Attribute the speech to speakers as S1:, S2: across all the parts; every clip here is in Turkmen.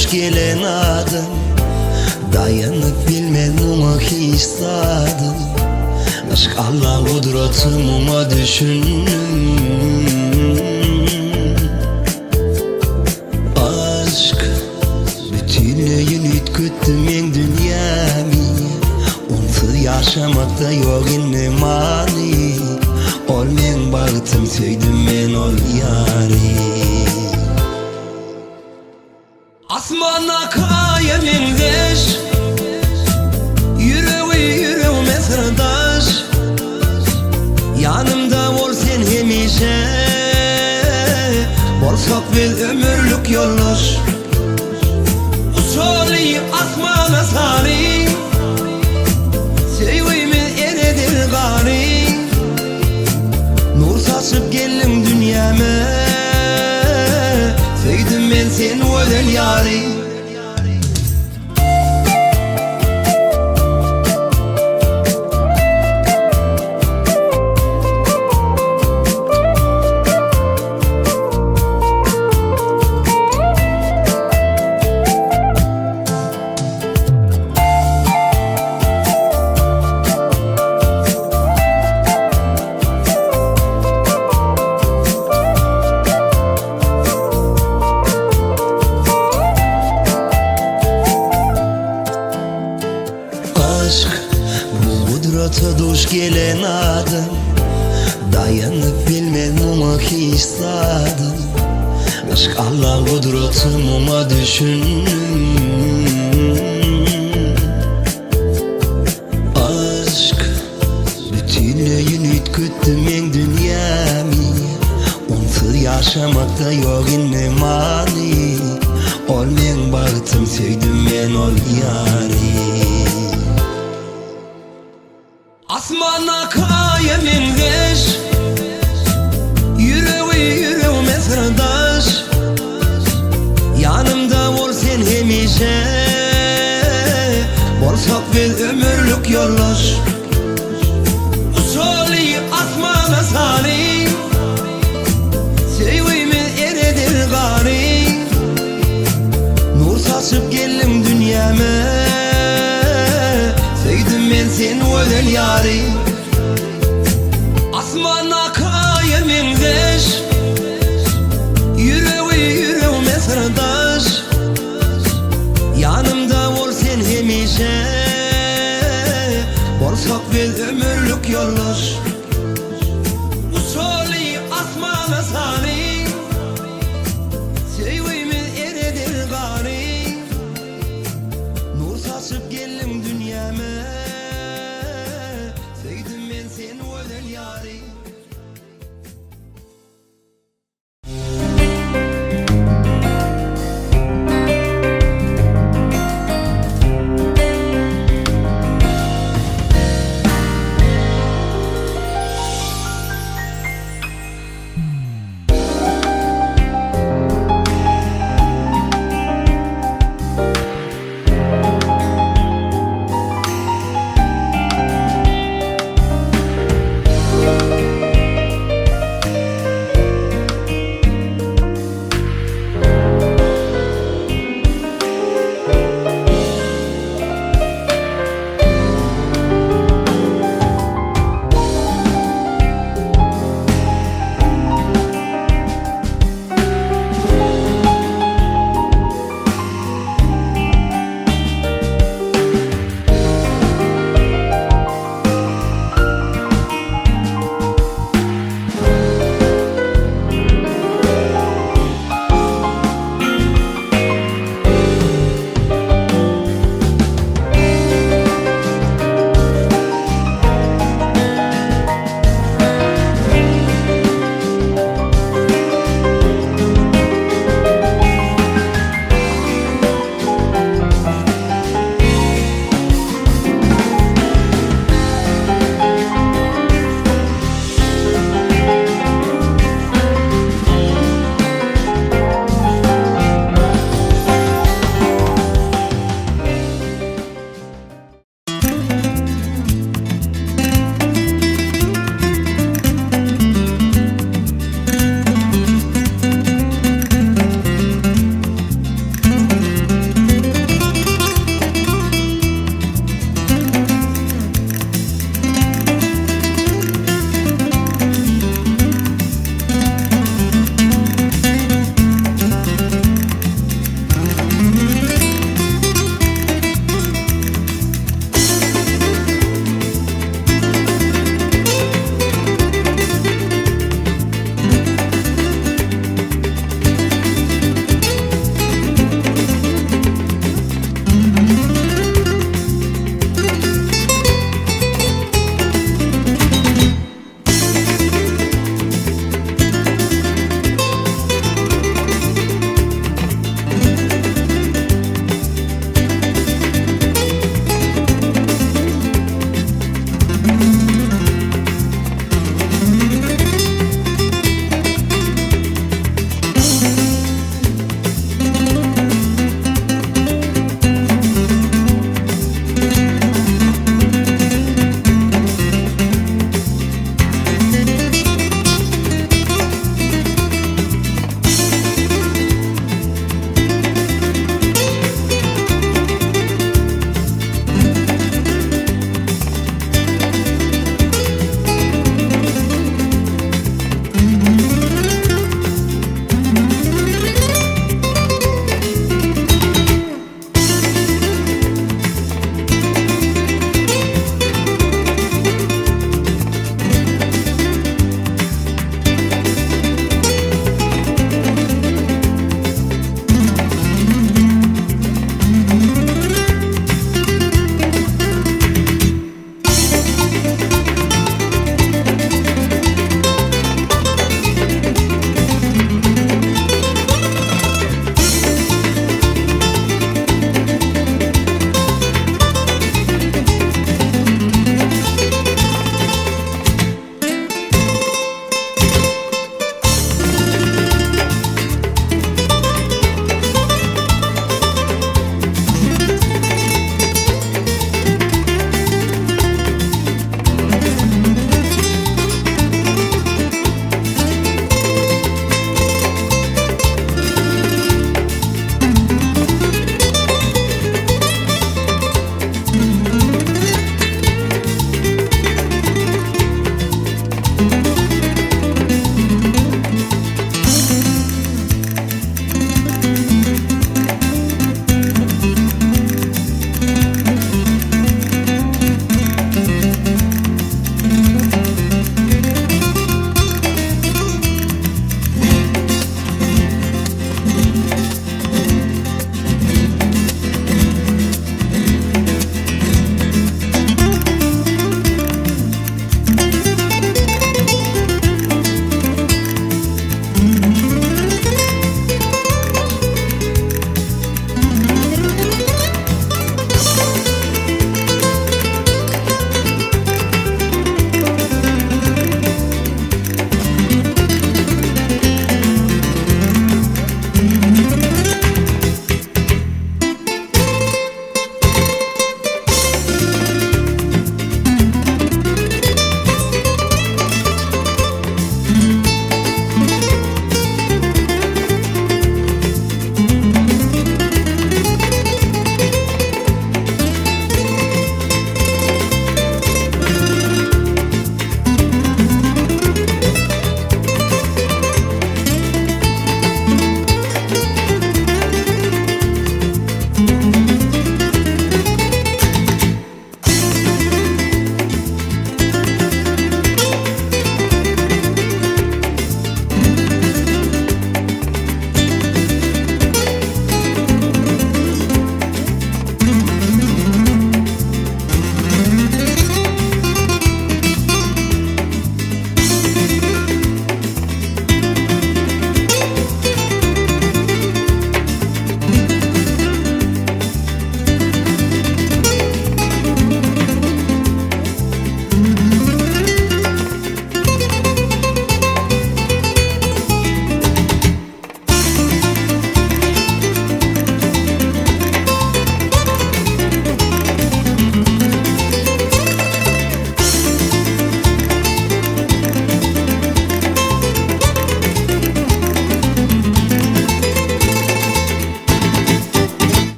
S1: duş gelen adam Daýanyp bilmez muňa hiç zadam Yşk Allaň gudraty muňa düşündim Aşk bütünleýin üýtgetdi meň dünýämi Onsuz ýaşamakda ýok indi many Ol meň bagtym söýdüm men ol ýary.
S2: Asmandaky aýa meňzeş Ýüregi ýüregime syrdaş Ýanymda bol sen hemişe Bolsak biz ömürlik ýoldaş Uçaly asmana sary Söýgimiz eredir gary Nur saçyp geldiň dünýäme Söýdüm men seni gözel ýary.
S1: Aşk bu gudrata duş gelen adam Daýanyp bilmez muňa hiç zadam Yşk Allaň gudraty muňa düşündim Aşk bütünleýin üýtgetdi meň dünýämi Onsuz ýaşamakda ýok indi many Ol meň bagtym söýdüm men ol ýary.
S2: Asmandaky aýa meňzeş Ýüregi ýüregime syrdaş Ýanymda bol sen hemişe Bolsak biz ömürlik ýoldaş Uçaly asmana sary Söýgimiz eredir gary Nur saçyp geldiň dünýäme Söýdüm men seni gözel ýary Asmandaky aýa meňzeş Ýüregi ýüregime syrdaş Ýanymda bol sen hemişe Bolsak biz ömürlik ýoldaş Uçaly asmana sary Söýgimiz eredir gary Nur saçyp geldiň dünýäme Söýdüm men seni gözel ýary.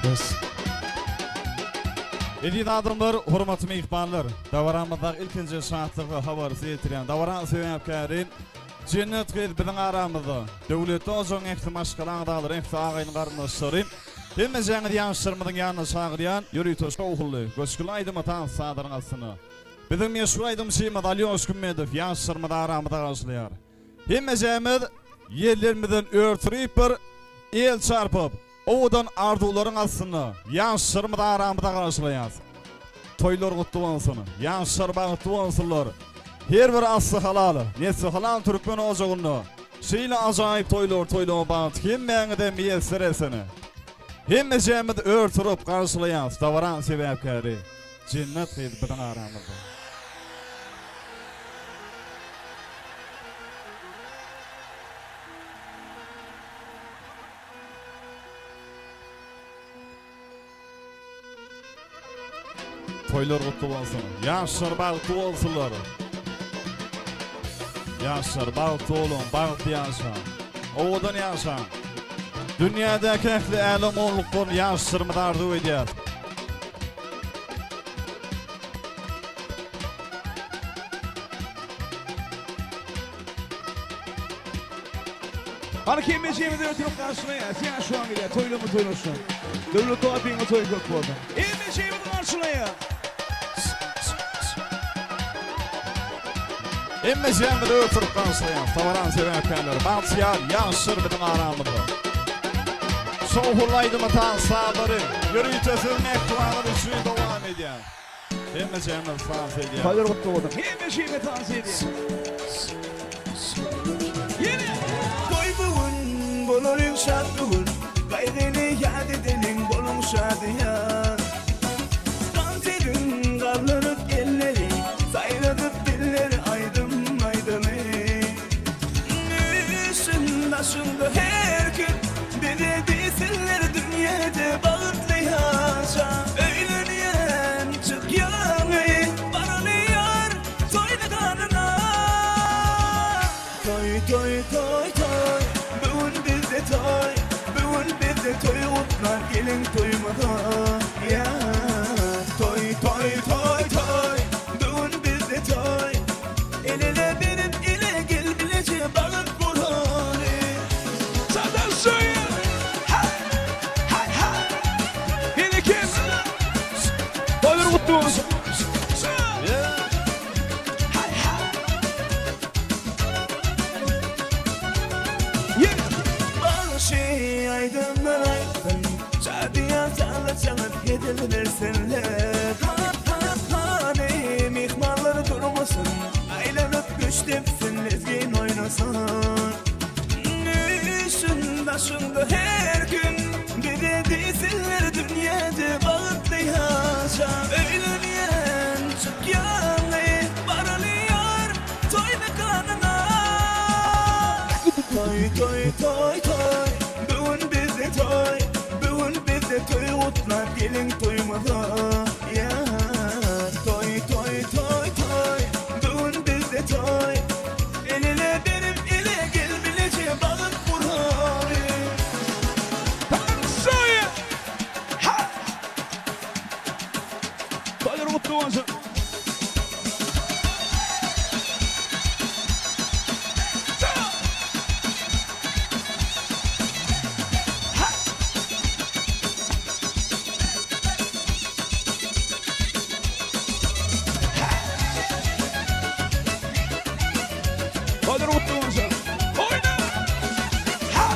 S3: Yes. Eziz adamlar, hormatly myhmanlar, dabaramyzdaky ilkinji şatlykly habary size ýetirýän dabaranyň sebäpkäri Jennet gyz biziň aramyzda. Döwletli ojagyň ähli maşgala agzalary, ähli agaýyn-garyndaşlary, hemmejäňizi ýaşlarymyzyň ýanyna çagyrýan ýörite şowhunly, göçgünli aýdyma tans sazaryň astynda. Biziň meşhur aýdymçymyz Alýoş Kümmedow ýaşlarymyzy aramyzda garşylaýar. Hemmejämiz ýerlerimizden ör turyp bir el çarpyp, owadan arzuwlaryň astynda ýaşlarymyzy aramyzda garşylaýas. Toýlar gutly bolsun, ýaşlar bagtly bolsunlar. Her bir asly halal, nesli halal türkmen ojagynda şeýle ajaýyp toýlar toýlama bagt hemmäňize miýesser etsin. Hemmejämiz ör turup garşylaýas dabaraň sebäpkäri Jennet gyz biziň aramyzda. Toýlar gutly bolsun. Ýaşlar bagtly bolsunlar. Ýaşlar bagtly boluň, bagtly ýaşaň. Owadan ýaşaň. Dünýädäki ähli älem onluklaryny ýaşlarymyz arzuw edýär.
S4: Hany hemmeşimizi ötürip garşylaýas. Ýa şu an gelýär. Toýlama toýlaşan. Döwlet abyňa toý köp bolsun. Hemmeşimizi garşylaýas.
S3: Hemmeşimizi ötürip garşylaýas. Dabaranyň sebäpkärleri bagtyýar ýaşlar biziň aramyzda. Şowhunly aýdyma tans sazlary ýörite siziň mähribanlar üçin dowam edýär. Hemmeşimiz tans edýär.
S4: Toýlar gutly bolsun. Hemmeşimiz tans edýär. Ýene!
S5: Toý bu gün, bolalyň şat bu gün, Gaýgyny ýat edeliň, boluň şadyýan. Tans ediň, galdyryp elleri, Saýradyp dilleri aýdym aýdaly. Düşün daşyňda her kim, Bize diýsinler dünýede bagtly ýaşa. Öýlenýän, çykýaňy, baraly ýar, toý mekanyna. Toý toý toý toý, bu gün bizde toý, Bu gün bizde toý gutlar geliň toýumyza. Ýa toý toý toý toý, bu gün bizde toý, El ele berip ele gel bileje bagyt guraly.
S4: Senden söýýän. Ha! Ha ha! Ýene kim? Toýlar gutly bolsun. Ýene!
S5: Bagşy aýdymlar aýtsyn, Şadyýan sazlar çalyp hezil bersinler. Hany myhmanlar durmasyn, Aýlanyp güç depsin, lezgin oýnasyn. Düşün daşyňda her kim, Bize diýsinler dünýäde bagtly ýaşa. Öýlenýän, çykýaňy, baraly ýar, toý mekanyna. Toý toý toý toý, bu gün bizde toý, Bu gün bizde toý gutlap geliň toýumyza. Ýa toý toý toý toý, bu gün bizde toý, El ele berip ele gel bileje bagyt guraly.
S4: Söýýän. Ha! Toýlar gutly bolsun. Toýlar gutly bolsun. Oýna! Ha!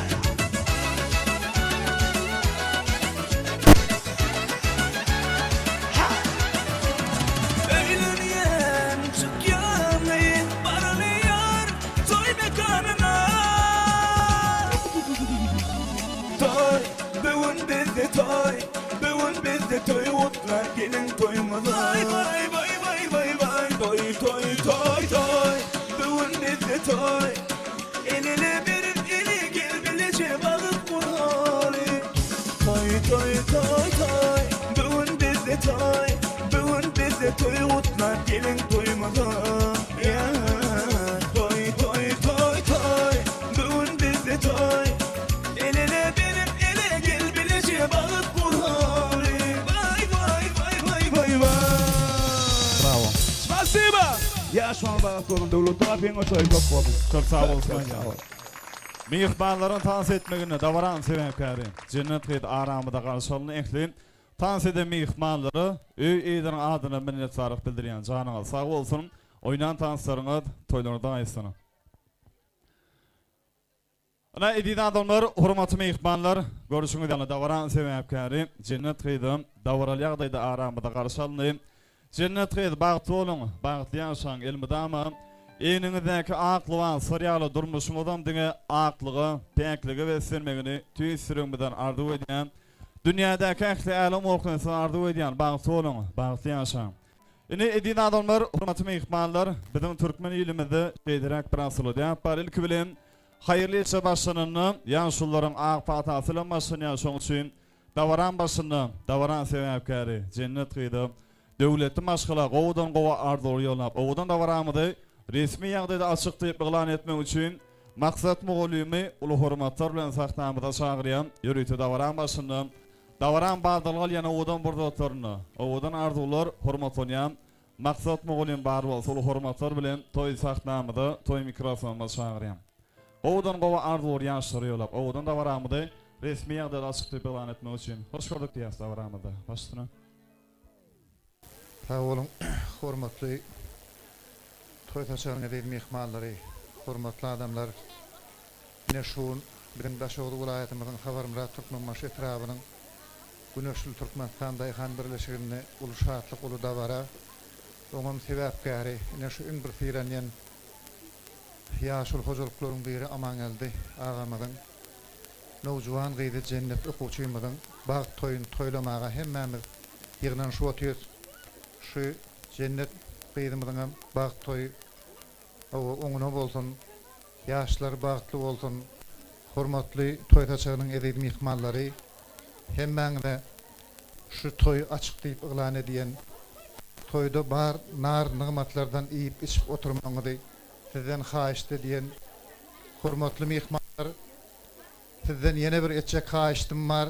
S5: Öýlenýän, çykýaňy, baraly ýar, toý mekanyna. Toý, bu gün bizde toý, Bu gün bizde toý gutlar geliň toýumyza. Baý baý baý baý baý baý, toý toý toý toý, bu gün bizde toý. El ele berip ele gel bileje bagyt guraly. Toý toý toý toý, bu gün bizde toý, Bu gün bizde toý gutlar geliň toýumyza. Ýa toý toý toý toý, bu gün bizde toý. El ele berip ele gel bileje bagyt guraly.
S4: Durmuşyň baýat bolsun, Döwletli gapyňa toý köp bolsun.
S3: Köp sag bolsun aýdýan. Myhmanlaryň tans etmeginde dabaranyň sebäpkäri Jennet gyz aramyzda garşy alyndy ähli tans eden myhmanlara öý eýeleriniň adyna minnetdarlyk bildirýän janyňyz sag bolsun oýnan tanslaryňyz toýlaryňyz gaýtsyn. Ynha, eziz adamlar, hormatly myhmanlar, görşüňiz ýaly dabaranyň sebäpkäri Jennet gyzam dabaraly ýagdaýda aramyzda garşy alyndy. Jennet gyz, bagtly boluň, bagtly ýaşaň, elmydama egniňizdäki ak lybas syr ýaly durmuşyňyzam diňe aklyga, päklige beslenmegini tüýs ýüregimizden arzuw edýän. Dünýädäki ähli älem bolsun size arzuw edýän, bagtly boluň, bagtly ýaşaň. Ine, eziz adamlar, hormatly myhmanlar, biziň türkmen ilimizde şeýleräk bir asyly däp bar, ilki bilen Haýyrly işe başlananda ýaşulularyň ak patasy bilen başlanýar, şoň üçin dabaraň başynda dabaraň sebäpkäri Jennet gyza döwletli maşgala gowudan gowy arzuwlar ýollap, owadan dabaramyzy resmi ýagdaýda açyk diýip yglan etmek üçin Maksat mugallymy uly hormatlar bilen sahnamyza çagyrýan ýörite dabaraň başynda dabaraň badalga alýan owadan pursatlarynda owadan arzuwlar hormatlanýan Maksat mugallym bar bolsa uly hormatlar bilen toý sahnamyza toý mikrofonymyza çagyrýan. Gowudan gowy arzuwlar ýaşlara ýolap owadan dabaramyzy resmi ýagdaýda açyk diýip yglan etmek üçin hoş gördük diýýäs dabaramyzda. Baş üstüne.
S6: Sag boluň hormatly toý saçagynyň eziz myhmanlary, hormatly adamlar. Ine şu gün biziň Daşoguz welaýatymyzyň Saparmyrat Türkmenbaşy etrabynyň Güneşli Türkmenistan daýhan birleşiginde uly şatlyk, uly dabara. Oňam sebäpkäri, ine şu iň bir sylanýan ýaşuly hojalyklaryň biri Amangeldi agamyzyň nowjuwan gyzy Jennet okuwçymyzyň bagt toýuny toýlamaga hemmämiz ýygnanyşyp otyrys. Şu Jennet gyzymyzyňam bagt toýy hawa oňuna bolsun, ýaşlar bagtly bolsun. Hormatly toý saçagynyň eziz myhmanlary, hemmäňize şu toýy açyk diýip yglan edýän. Toýda bar nar nygmatlardan iýip-içip oturmagyňyzy sizden haýyşt edýän. Hormatly myhmanlar, sizden ýene bir etjek haýyştym bar,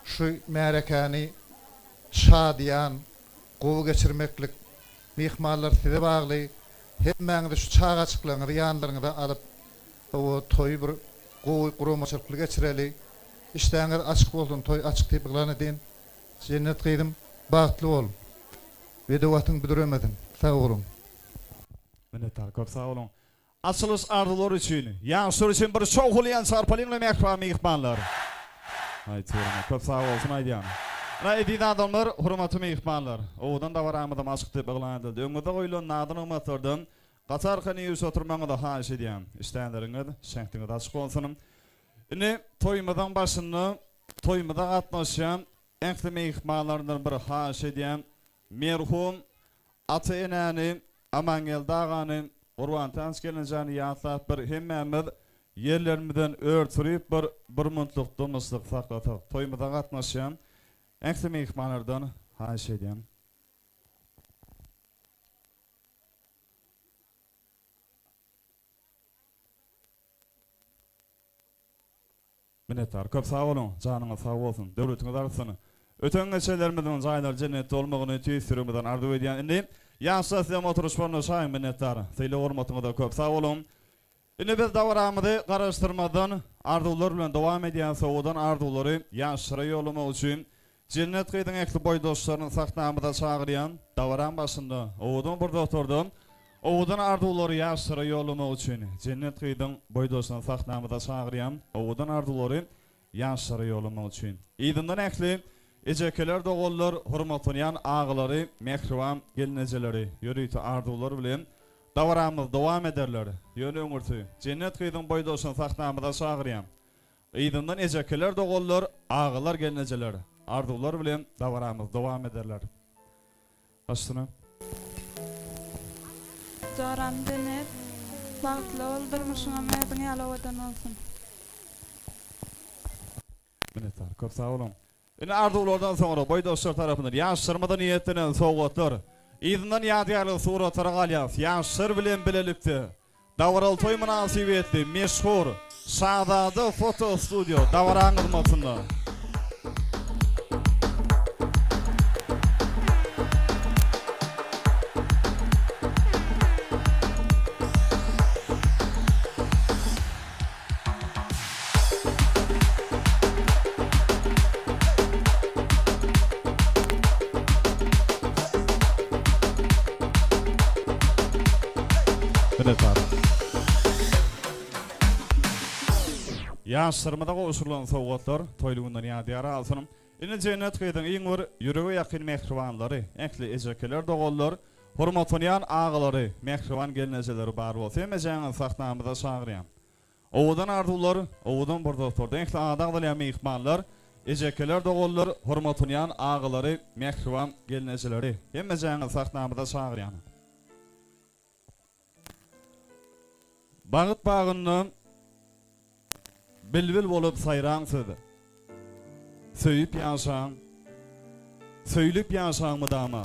S6: şu märekäni şadyýan, gowy geçirmeklik myhmanlar size bagly. Hemmäňizi şu çagajyklaryňyzy ýanlaryňyza alyp, Hawa toýy bir gowy guramaçylykly geçireli. Işdäňiz açyk bolsun toý açyk diýip yglan edeýin. Jennet gyzym bagtly bol. Bedew atyň büdremesin. Sag boluň.
S3: Minnetdar köp sag boluň. Açylyş arzuwlary üçin, ýaşlar üçin bir şowhunly çarpalyňla mähriban myhmanlar. Aý tüweleme köp sag bolsun aýdýan. Ynha eziz adamlar, hormatly myhmanlar. Owadan dabaramyzam açyk diýip yglan edildi. Öňüňizde goýulan nazy-nygmatlardan Gaty arkan ýüwüş oturmagyňyzy haýyş edýän. Işdäleriňiz, şähdiňiz açyk bolsun. Indi toýumyzyň başynda toýumyza gatnaşýan ähli myhmanlardan bir haýyş edýän. Merhum ata-enäni, Amangeldi agany, Gurbantäç gelnejäni ýatlap bir hemmämiz ýerlerimizden ör turyp bir bir muntlyk dymyşlyk saklasak. Toýumyza gatnaşýan ähli myhmanlardan haýyş edýän. Minnetdar. Köp sag boluň. Janyňyz sag bolsun. Döwletiňiz artsyn. Öten geçenlerimiziň jaýlary jennetde bolmagyny tüýs ýüregimizden arzuw edýän. Indi ýaşlar sizem oturyş ornaşaýyň minnetdar. Sylag hormatyňyza köp sag boluň. Indi biz dabaramyzy garaşdyrmazdan arzuwlar bilen dowam edýän sowadan arzuwlary ýaşlara ýollamak üçin Jennet gyzyň ähli boýdaşlaryny sahnamyza çagyrýan dabaraň başynda owadan bir dogtordan owadan arzuwlary ýaşlara ýollamak üçin Jennet gyzyň boýdaşlaryny sahnamyza çagyrýan owadan arzuwlary ýaşlara ýollamak üçin yzyndan ähli ejekeler doganlar hormatlanýan agalary mähriban gelnejeleri ýörite arzuwlar bilen dabaramyz dowam ederler ýöne öňürti Jennet gyzyň boýdaşyny sahnamyza çagyrýan Yzyndan ejekeler doganlar, agalar gelnejeler arzuwlar bilen dabaramyzy dowam ederler. Baş üstüne.
S7: Joram Jennet, bagtly bol, durmuşyňam özüň ýaly owadan bolsun.
S3: Minnetdar, köp sag boluň. Indi arzuwlardan soňra boýdaşlar tarapyndan ýaşlarymyza niýetlenen sowgatlar, yzyndan ýadygärlik suratlara galýarys. Ýaşlar bilen bilelikde dabaraly toý mynasybetli meşhur Şazada foto studio dabaraň hyzmatynda. Minnetdar. Ýaşlarymyza gowşurylan sowgatlar toýly günden ýadygär galsyn. Indi Jennet gyzyň iň bir ýürege ýakyn mähribanlary, ähli ejekeler, doganlar, hormatlanýan agalary, mähriban gelnejeleri bar bolsa hemmejäňizi sahnamyza çagyrýan. Owadan arzuwlar, owadan pursatlarda ähli ady agzalýan myhmanlar, ejekeler, doganlar, hormatlanýan agalary, mähriban gelnejeleri hemmejäňizi sahnamyza çagyrýan. Bagt bagynda bilbil bolup saýraň siz. Söýüp ýaşaň, söýlüp ýaşaň mydama.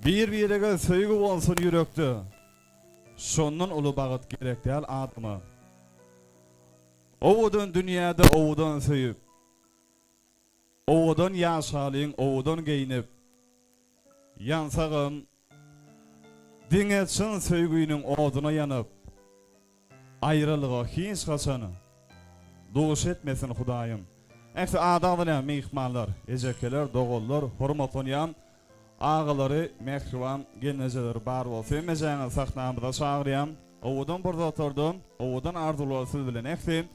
S3: Bir-birege söýgi bolsun ýürekde. Şondan uly bagt gerek däl adama. Owadan dünýäde owadan söýüp. Owadan ýaşalyň owadan geýnip. Ýansagam diňe çyn söýgüniň oduna ýanyp. Aýralyga hiç haçan duş etmesin Hudaýym. Ähli ady agzalýan myhmanlar, ejekeler, doganlar, hormatlanýan agalary, mähriban gelnejeleri bar bolsa hemmejäňizi sahnamyza çagyrýan. Owadan pursatlarda, owadan arzuwlar siz bilen ähli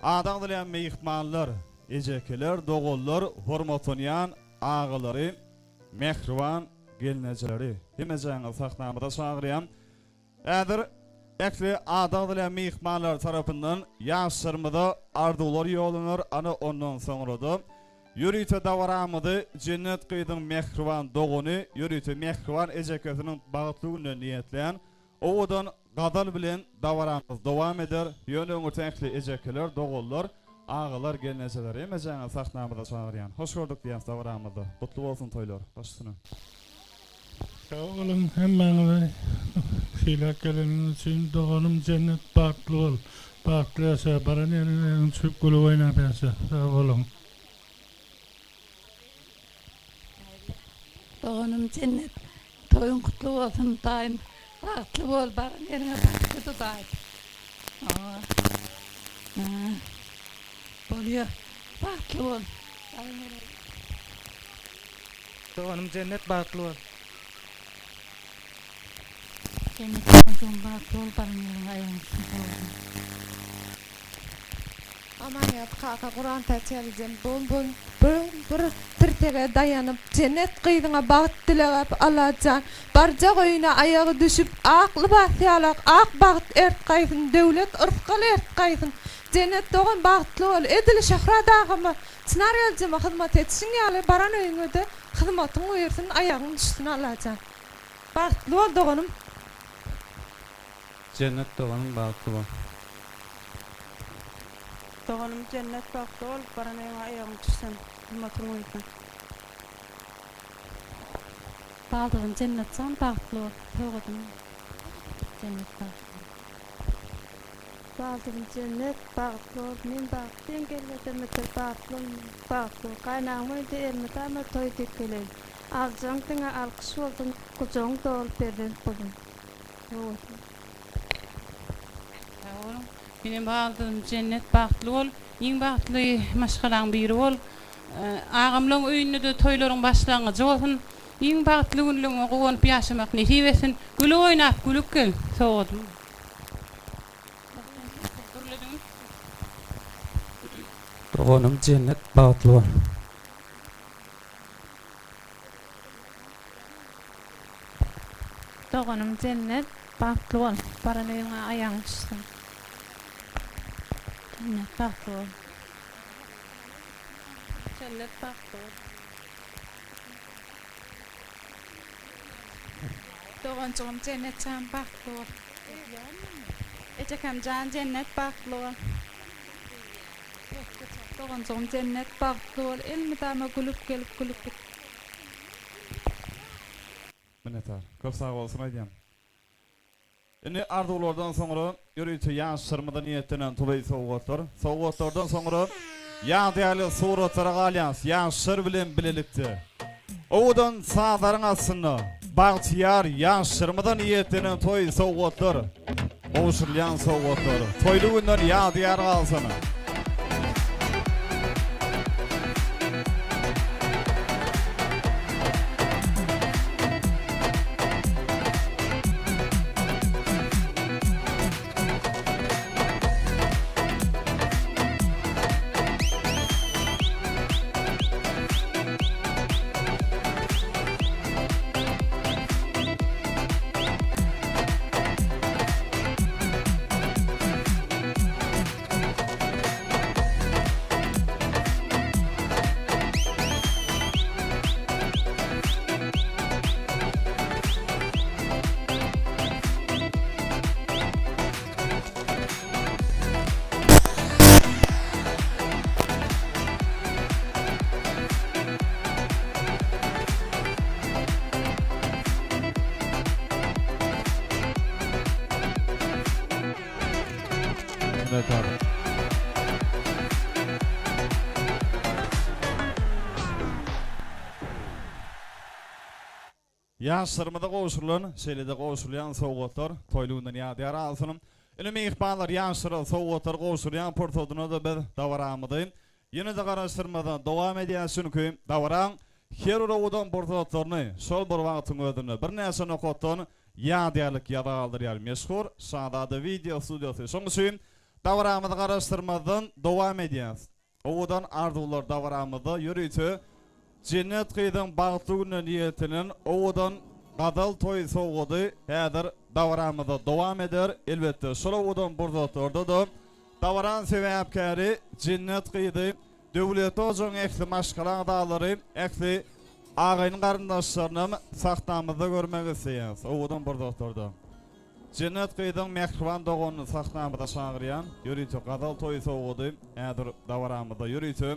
S3: ady agzalýan myhmanlar, ejekeler, doganlar, hormatlanýan agalary, mähriban gelnejeleri hemmejäňizi sahnamyza çagyrýan. Häzir ähli ady agzalýan myhmanlar tarapyndan ýaşlarymyza arzuwlar ýollanar, ana ondan soňra-da ýörite dabaramyzy Jennet gyzyň mähriban dogany, ýörite mähriban ejekesiniň bagtly gününe niýetlän owadan gazal bilen dabaramyz dowam eder. Ýöne öňürti ähli ejekeler, doganlar, agalar, gelnejeler hemmejäňizi sahnamyza çagyrýan. Hoş gördük diýýäs dabaramyzda. Gutly bolsun toýlar. Baş üstüne.
S8: Sag boluň hemmäňize sylap geleniňiz üçin doganym Jennet bagtly bol bagtly ýaşa baran ýeriňe aýagyň düşüp gülüp oýnap ýaşa sag boluň.
S9: Doganym Jennet toýuň gutly bolsun daýym bagtly bol baran ýeriňe bagtly Hudaý bolýa bagtly bol baran ýeriňe.
S10: Doganym Jennet bagtly bol.
S9: Jennet doganjygym bagtly bol baran ýeriňe aýagyň üstüne sag bolsun.
S7: Amanýaz kaka Gurantäç ýalyjem bol bol bir bir tirsege daýanyp Jennet gyzyňa bagt dilegäp Allajan barjak öýüne aýagy düşüp ak lybas ýalak ak bagt ert gaýsyn döwlet yrsgal ert gaýsyn Jennet dogan bagtly bol edil Şöhrat agama Çynar ýaljama hyzmat etişiň ýaly baran öýüňede hyzmatyň buýursyn aýagyň düşsün Allajan. Bagtly bol doganym.
S11: Jennet doganym bagtly bol.
S7: Doganym Jennet bagtly bol baran öýüňe aýagyň düşsün hyzmatyň buýursyn.
S9: Baldyzym Jennetjan bagtly bol sowgadym Jennet bagtly bol.
S7: Baldyzym Jennet bagtly bol men bagtlym gelnejemeter bagtlym bagtly bol gaýnagam öýde elmydama toý diýip geleýin aljaň diňe alkyş bolsun gujagyň doly perzent bolsun sag
S12: Sag boluň. Menem baldyzym Jennet bagtly bol. Iň bagtly maşgalaň biri bol. Agamlaň öýünde-de toýlaryň başlangyjy bolsun. Iň bagtly günleriňe guwanyp ýaşamak nesip etsin. Gülüp oýnap gülüp gel. Sowgadym.
S11: Doganym Jennet bagtly bol.
S7: Doganym Jennet bagtly bol. Baran öýüňe aýagyň düşsün.
S9: Jennet bagtly bol.
S7: Jennet bagtly bol. Doganjygym Jennet jan bagtly bol. Ejekem jan Jennet bagtly bol. Doganjygym Jennet bagtly bol elmydama gülüp gelip gülüp git.
S3: Minnetdar. Köp sag bolsun aýdýan. Indi arzuwlardan soňra ýörite ýaşlarymyza niýetlenen toý sowgatlar. Sowgatlardan soňra ýadygärlik suratlara galýas ýaşlar bilen bilelikde. Owadan sazlaryň astynda bagtyýar ýaşlarymyza niýetlenen toý sowgatlar, gowşurylýan sowgatlar. Toýly günler ýadygär galsyn. Minnetdar. Ýaşlarymyza gowşurylan, şeýle-de gowşurylýan sowgatlar toýly günden ýadygär galsyn. Ine myhmanlar ýaşlara sowgatlar gowşurýan pursadyna-da biz dabaramyzy ýene-de garaşdyrmadan dowam edýäs, çünki dabaraň her bir owadan pursatlaryny şol bir wagtyň özünde birnäçe nokatdan ýadygärlik ýaza galdyrýar meşhur Şazada wideo studiýasy. Şonuň üçin dabaramyzy garaşdyrmazdan dowam edýäs. Owadan arzuwlar dabaramyzda ýörite Jennet gyzyň bagtly gününe niýetlenen owadan gazal toý sowgady häzir dabaramyzda dowam eder. Elbetde şol owadan pursatlarda-da dabaran sebäpkäri Jennet gyzy Döwletli hojaň ähli maşgala agzalary, ähli agaýyn garyndaşlarynam sahnamyzda görmek isleýäs owadan pursatlarda. Jennet gyzyň mähriban doganyny sahnamyza çagyrýan ýörite gazal toýy sowgady häzir dabaramyzda ýörite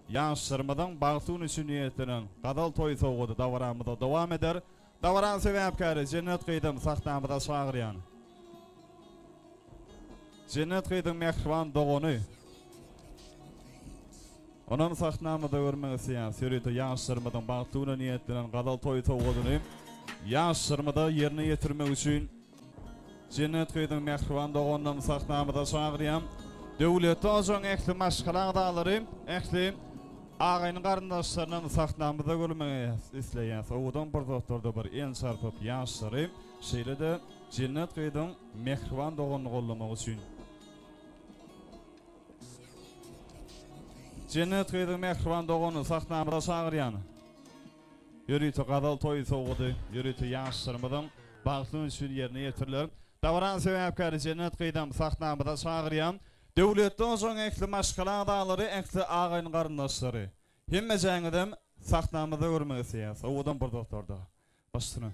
S3: ýaşlarymyzyň bagty güni üçin niýetlenen gazal toýy sowgady dabaramyzda dowam eder. Dabaranyň sebäpkäri Jennet gyzym sahnamyza çagyrýan. Jennet gyzyň mähriban dogany. Onam sahnamyzda görmek isleýäris. Ýörite ýaşlarymyzyň bagtly güne niýetlenen gazal toýy sowgadyny ýaşlarymyza ýerine ýetirmek üçin Jennet gyzyň mähriban doganynam sahnamyza çagyrýan. Döwletli ojagyň ähli maşgala agzalary, ähli agaýny garyndaşlarynam sahnamyzda görmek isleýäris. Owadan pursatlarda bir el çarpyp ýaşlary, şeýle-de Jennet gyzyň mähriban doganyny goldamak üçin. Jennet gyzyň mähriban doganyny sahnamyza çagyrýan. Ýörite gazal toýy sowgady ýörite ýaşlarymyzyň bagtly güni üçin ýerine ýetiriler. Dabaranyň sebäpkäri Jennet gyzam sahnamyza çagyrýan. Döwletli ojagyň ähli maşgala agzalary, ähli agaýyn-garyndaşlary. Hemmejäňizem sahnamyzda görmek isleýäs. Owadan pursatlarda. Baş üstüne.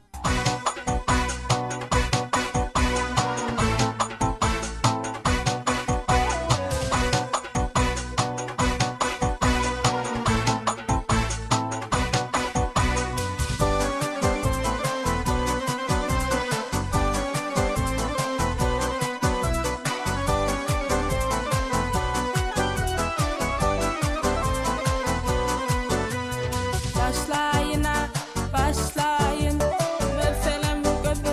S10: Başlaýyn-a, başlaýyn, Meselem, göz.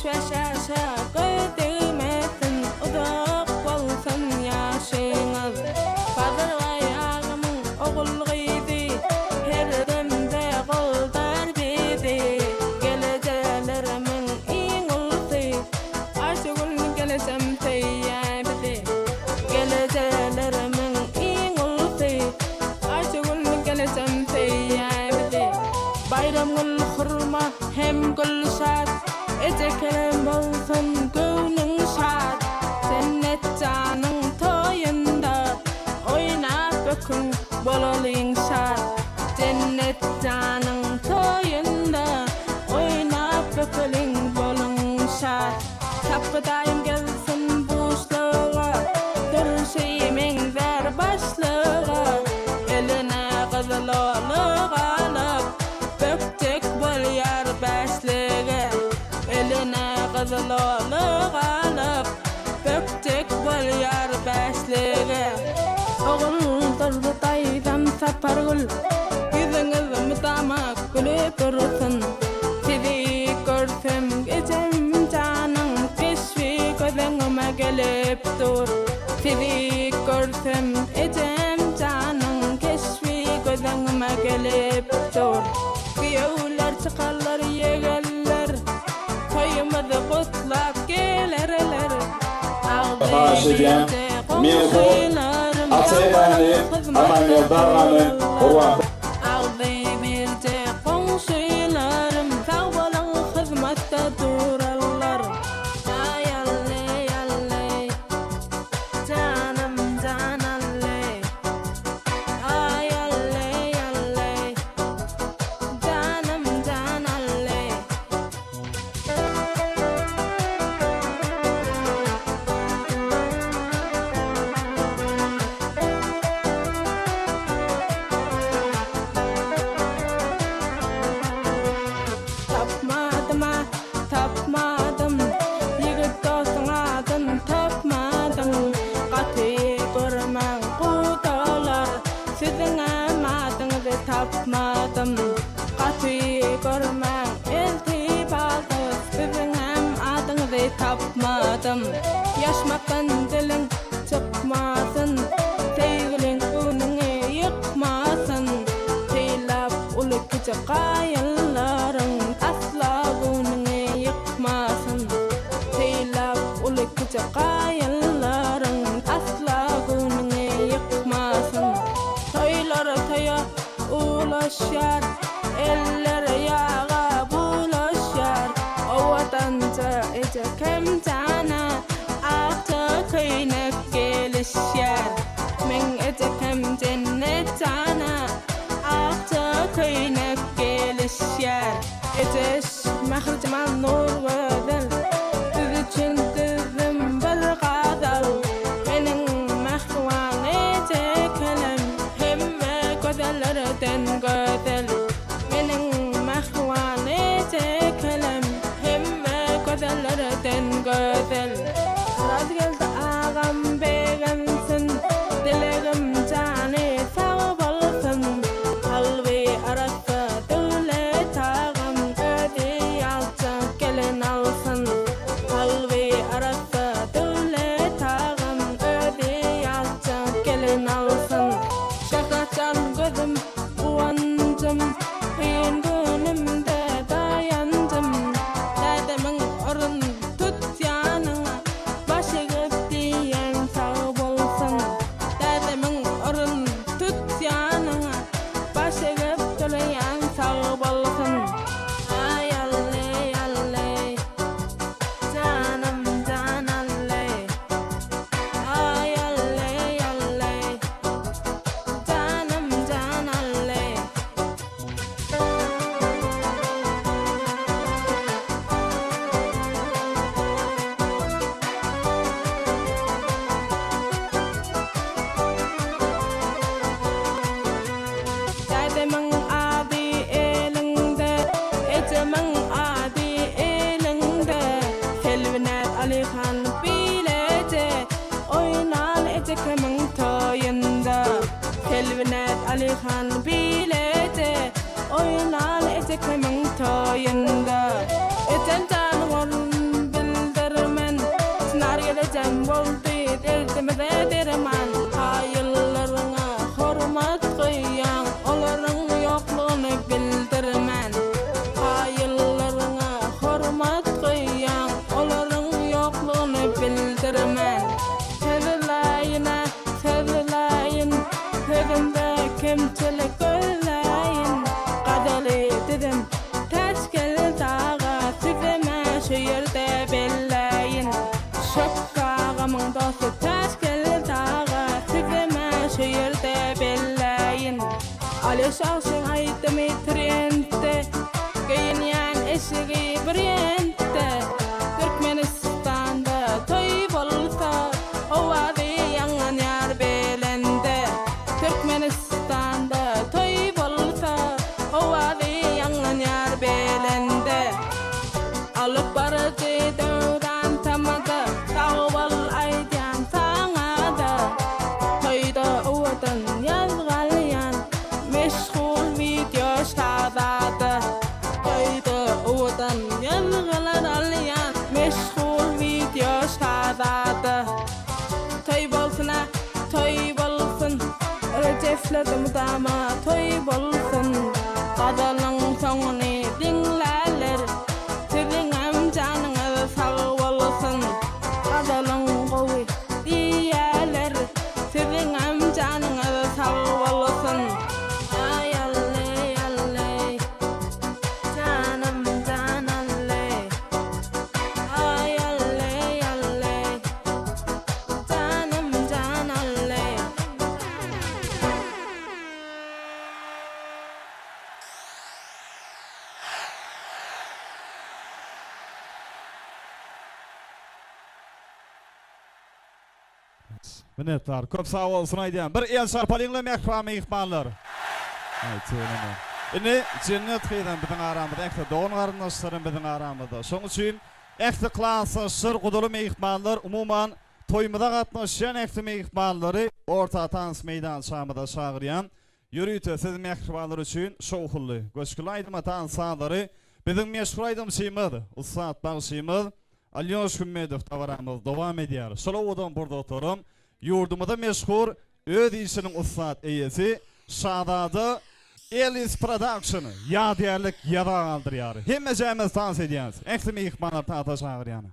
S10: 75 ýaşa göz degmesin, uzak bolsun ýaşyňyz. Bazarbaý agamyň ogul-gyzy her demde goldar bizi. Gelejelerimiň iň ulusy Aýşegül gelejem söýýär bizi. Gelejelerimiň iň ulusy Aýşegül gelejem söýýär bizi. Baýramgül hurma hem Gülşat Ejekelem bolsun göwnüň şat. Jennet janyň toýunda Oýnap öküň bolalyň şat. Jennet janyň toýunda Oýnap ökeliň boluň şat. Sapby daýym gelsin buşluga, Durşy meňzär başlyga. Eline gyzyl olyk alyp, Bökjek bolýar bäşlige. Eline gyzyl olyk alyp, Bökjek bolýar bäşlige. Oguldurdy daýzam Sapargül, Ýüzüňiz mydama gülüp dursun. Sizi görsem ejem janyň keşbi göz öňüme gelip dur. Sizi görsem ejem janyň keşbi göz öňüme gelip dur. Giýewler çykarlar ýegenler, Toýumyzy gutlap gelerler.
S13: Haýyş edýän,
S10: Agzybirje
S13: merhum
S10: goňşylarym
S13: Ataýmany Amangeldi agany Gurban.
S10: Agzybirje goňşylarym sag boluň hyzmatda durarlar. Aý alley alley janym jan alley Aý alley alley janym jan alley. Tapmadym-a, tapmadym, Ýigit dostuň adyn tapmadym. Gaty görmäň gudalar, Siziňem adyňyzy tapmadym. Gaty görmäň eltip aldyňyz, Siziňem adyňyzy tapmadym. Ýaşmakdan diliň çykmasyn, Söýgüliň göwnüňi ýykmasyn. Sylap uly-kiçi gaýynlaryň, Asla göwnüňi ýykmasyn. Sylap uly-kiçi gaýynlaryň, Asla göwnüňi ýykmasyn. Toýlar toýa ulaşýar, Eller ýaga bulaşýar. Owadanja ejekem jana, Akja köýnek gelişýär. Meň ejekem Jennet jana, Akja köýnek gelişýär. Ejeş Mährijemal Nurgözel, Siz üçin düzdüm bir gazal. Meniň mähriban ejekelem, Hemme gözellerden gözel. Meniň mähriban ejekelem, Hemme gözellerden gözel. Orazgeldi agam begensin, Dilegim jany sag bolsun. Kalby arassa Döwlet agam, Özi ýaljak gelin alsyn. Kalby. Derdimize derman. Kaýyllaryňa hormat goýýaň, olaryň ýoklugyny bildirmän. Kaýyllaryňa hormat goýýaň, olaryň ýoklugyny bildirmän. Sözläýin-ä, sözläýin, sözümde kemçilik gözläýin. Gazaly düzüm Täçgeldi aga, sizem-ä şu ýerde belläýin. Şökgi agamyň dosty Täçgeldi aga, sizem-ä şu ýerde belläýin. Aly şagşyň aýdymy trendde, geýinýän eşigi brendde. Türkmenistanda toý bolsa, owazy ýaňlanýar belende. Türkmenistanda toý bolsa, owazy ýaňlanýar belende. Alyp baryjy Döwran tamada, sag bol aýdýan saňada. Toýda owadan ýazgalýan, meşhur wideo şazada. Toýda owadan ýazgylar alýan, meşhur wideo şazada. Toý bolsun-a, toý bolsun, Rejeflerde mydama toý bolsun. Gazalyň soňuny diňlärler, Siziňem janyňyz sag bolsun. Gazalyň gowy diýerler, Siziňem janyňyz sag bolsun. Aý alley alley, janym jan alley. Aý alley alley, janym jan alley.
S3: Minnetdar. Köp sag bolsun aýdýan. Bir el çarpalyňla mähriban myhmanlar. Aý tüweleme. Indi Jennet gyzam biziň aramyzda, ähli dogan garyndaşlarym biziň aramyzda. Şoň üçin ähli klasdaşlar, gudaly myhmanlar, umuman toýumyza gatnaşýan ähli myhmanlary orta tans meýdançamyza çagyrýan. Ýörite siz mähribanlar üçin şowhunly, göçgünli aýdyma tans sazlary biziň meşhur aýdymçymyz, ussat bagşymyz Alýoş Hümmedow dabaramyz dowam edýär. Şol owadan pursatlaram ýurdumyza meşhur öz işiniň ussat eýesi Şazada Elis Production ýadygärlik ýaza galdyrýar. Hemmejämiz tans edýäs. Ähli myhmanlary tansa çagyrýan.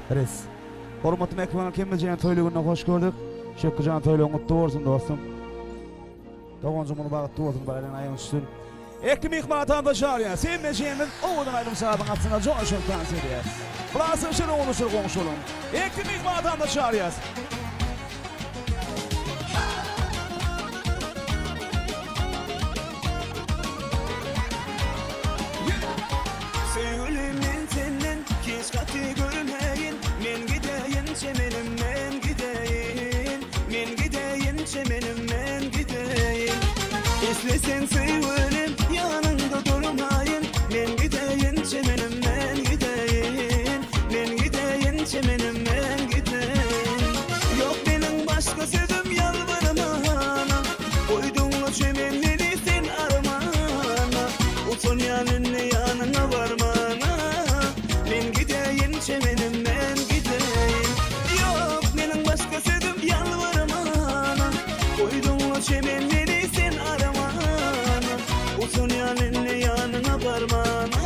S4: Res. Hormatly mähriban Kemiljan toýly gününe hoş gördük. Şöküjan toýlygyň gutly bolsun dostum. Doganjygymyň bagtly bolsun baraýan aýagyň üstün. Ekli myhman atamda çagyrýar. Sen mejemiz owadan aýdym sazyň astyna joşup tans edýär. Blasym şir ogly şir goňşulyň. Ekli myhman atamda çagyrýas.
S5: Söýgülim men senden hiç gaty görmeýin Men gideýin çemenim men gideýin Men gideýin çemenim men gideýin Isleseň söýgülim ýanyňda durmaýyn Men gideýin çemenim men gideýin Men gideýin çemenim men gideýin Ýok meniň başga sözüm ýalbarmana Goýduňla çemen meni sen armana Utanýan indi ýanyňa barmana Men gideýin çemenim men gideýin Ýok meniň başga sözüm ýalbarmana Goýduňla çemen meni sen armana Utanýan indi ýanyňa barmana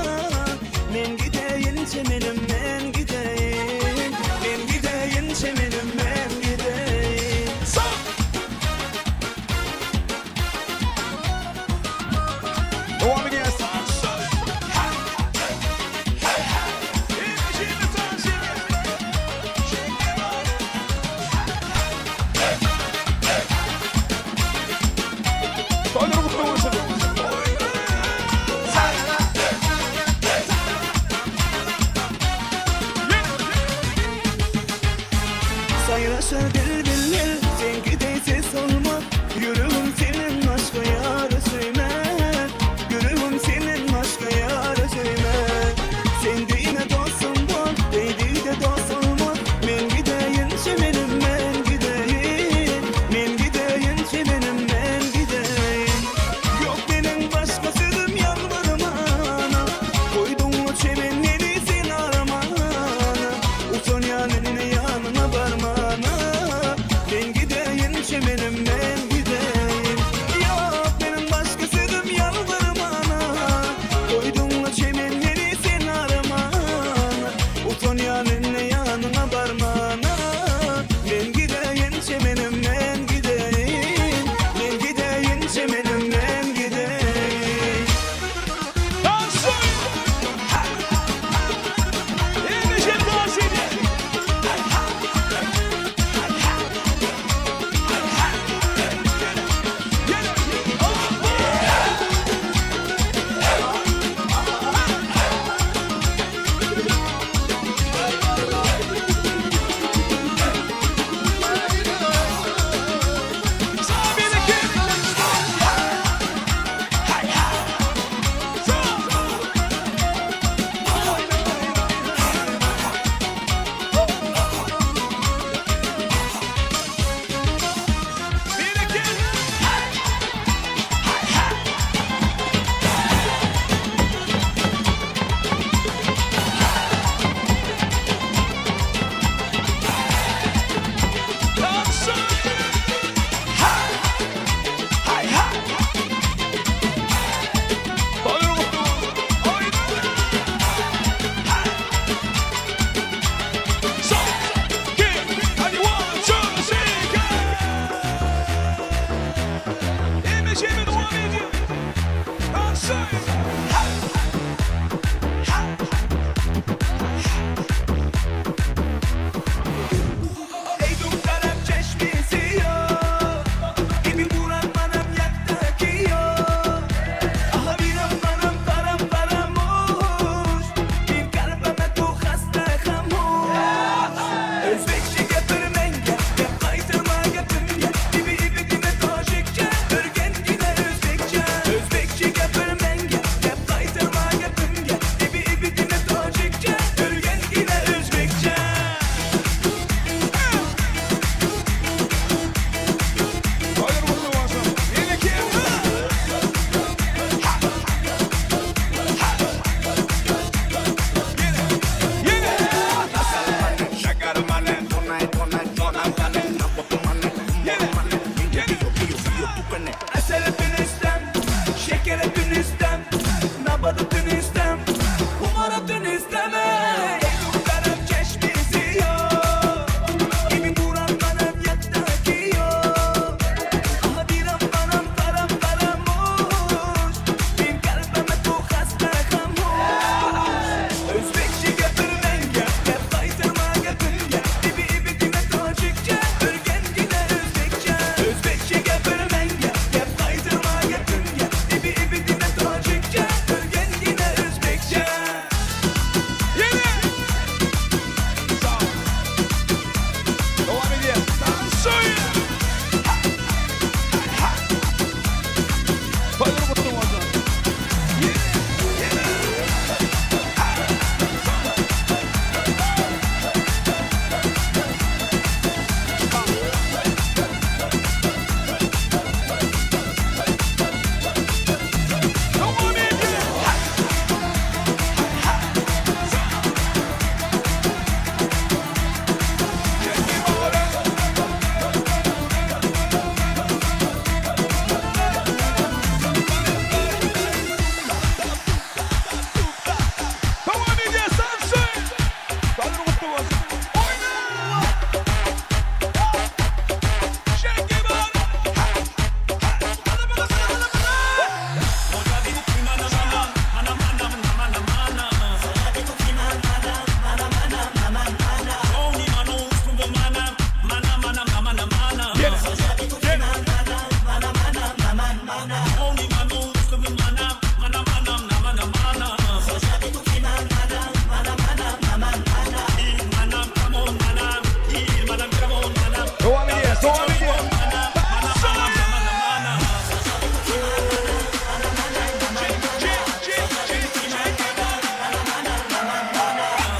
S5: Men gideýin çemenim men gideýin Men gideýin çemenim men gideýin
S4: Sag! Dowam edýäs. Toýlar gutly bolsun.
S5: Saýraşar bilbiller seňki deý ses olmaz Ýüregim senden başga ýary söýmez Ýüregim senden başga ýary söýmez Sen diýme.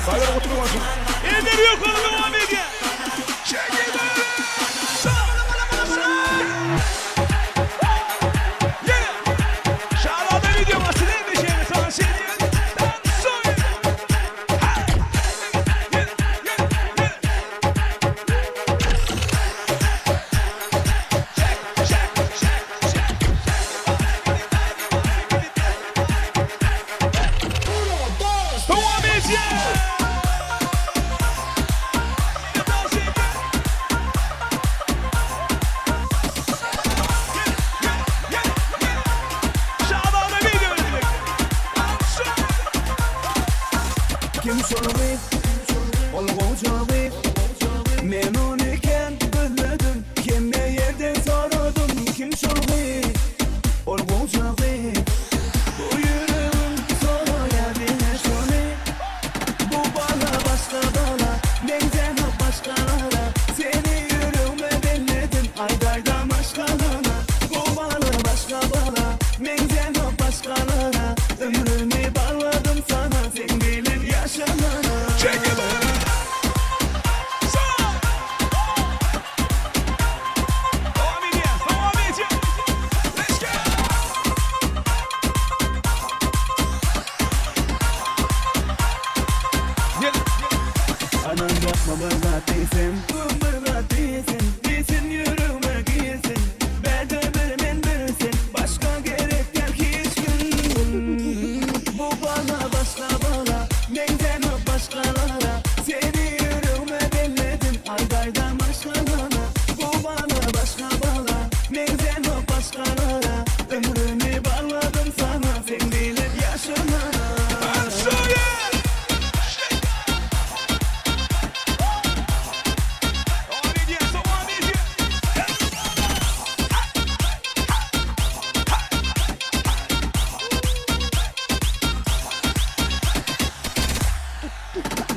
S5: Toýlar gutly bolsun. Eller ýokary dowam edýär. Şeýle Dowam edýär.
S2: Kim şol gyz? Ol goja gyz. Men ony kän gözledim, hemme ýerden soradym. Kim şol gyz? Ol goja gyz. Bu ýüregim soraýar diňe şony. Bu bala başga bala, meňzänok başgalara. Seni ýüregime belledim, aýdaýda maşgalana. Bu bala başga bala, meňzänok başgalara. Ömrümi bagladym sana, seň bilen ýaşamana. Anam bakma bir zat diýsem, bir zat diýsem, Diýsin ýüregime girsin, bärde bir men bir sen, Başga gerek däl hiç kim. Bu bala başga bala, meňzänok başgalara, Seni ýüregime belledim, aýdaýda maşgalana. Bu bala başga bala, meňzänok başgalara, Ömrümi bagladym saňa, seň bilen ýaşamana.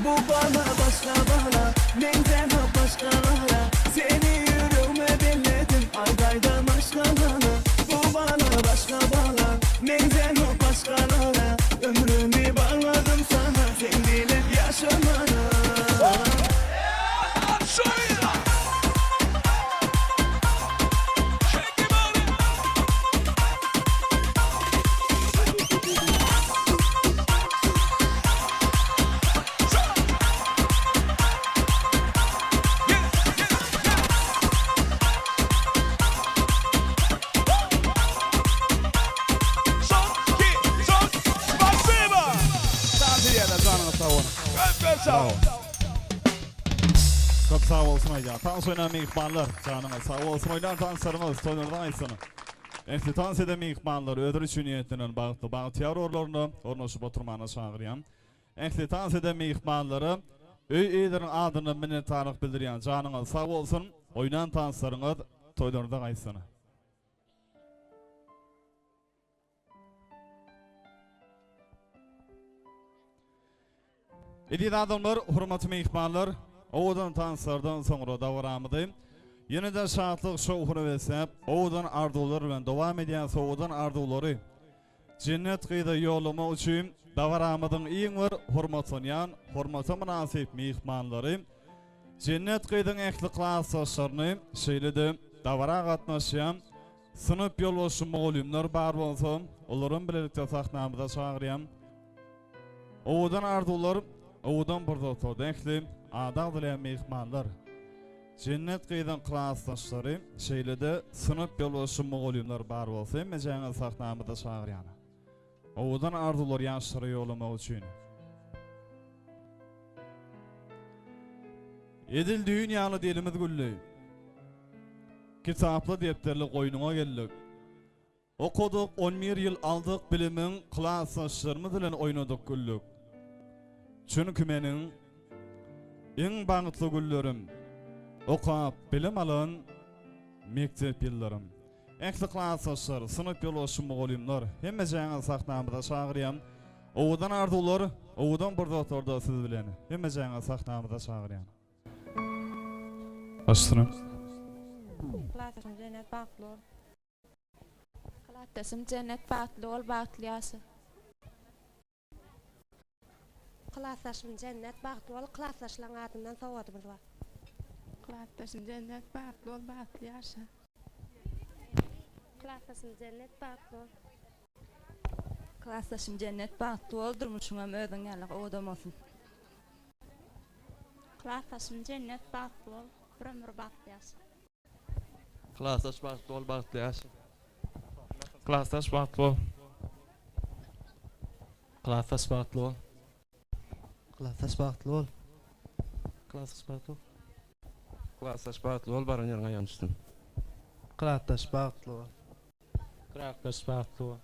S2: Bu bala başga bala, meňzänok başgalara, Seni ýüregime belledim, aýdaýda maşgalana. Bu bala başga bala, meňzänok başgalara, Ömrümi bagladym saňa, seň bilen ýaşamana.
S3: Köp sag bolsun aýdýan. Tans oýnan myhmanlar, janyňyz sag bolsun oýnan tanslaryňyz toýlardan aýtsyn. Ähli tans eden myhmanlar özleri üçin niýetlenen bagtly bagtyýar orunlarynda ornaşyp oturmana çagyrýan. Ähli tans eden myhmanlara öý eýeleriniň adyndan minnetdarlyk bildirýän. Janyňyz sag bolsun, oýnan tanslaryňyz toýlaryňyza gaýtsyn. Eziz adamlar, hormatly myhmanlar, owadan tanslardan soňra dabaramyzy ýene-de şatlyk şowhuna besläp, owadan arzuwlar bilen dowam edýän sowadan arzuwlary Jennet gyza ýollamak üçin dabaramyzyň iň bir hormatlanýan, hormata mynasyp myhmanlary, Jennet gyzyň ähli klasdaşlaryny, şeýle-de dabara gatnaşýan Synp ýolbaşçy mugallymlar bar bolsa, olaram bilelikde sahnamyza çagyrýan. Owadan arzuwlar, owadan pursatlarda ähli ady agzalýan myhmanlar, Jennet gyzyň klasdaşlary, şeýle-de synp ýolbaşçy mugallymlar bar bolsa hemmejäňizi sahnamyza çagyrýan. Owadan arzuwlar ýaşlara ýollamak üçin. Edil düýn ýaly dilimiz güldi. Kitaply depderli goýnuňa geldik. Okadyk on bir ýyl aldyk bilimiň klasdaşlarymyz bilen oýnadyk güldük. Çünki meniň iň bagtly günlerim okap bilim alan mekdep ýyllarym. Ähli klasdaşlar, synp ýolbaşçy mugallymlar hemmejäňizi sahnamyza çagyrýan. Owadan arzuwlar, owadan pursatlarda siz bilen hemmejäňizi sahnamyza çagyrýan. Başsyna.
S10: Klasdaşym Jennet bagtly bol. Klasdaşym Jennet bagtly bol bagtly ýaşa.
S14: Klasdaşym Jennet bagtly bol klasdaşlaň adyndan sowgadymyz bar.
S10: Klasdaşym Jennet bagtly bol bagtly ýaşa.
S14: Klasdaşym Jennet bagtly bol.
S15: Klasdaşym Jennet bagtly bol durmuşyňam özüň ýaly owadan bolsun.
S16: Klasdaşym Jennet bagtly bol bir ömür bagtly ýaşa.
S17: Klasdaş bagtly bol bagtly ýaşa.
S18: Klasdaş bagtly bol.
S11: Klasdaş bagtly bol.
S19: Klasdaş bagtly bol.
S11: Klasdaş bagtly bol.
S17: Klasdaş bagtly bol baran ýeriň aýagyň düşsün.
S19: Klasdaş bagtly bol.
S11: Klasdaş bagtly bol.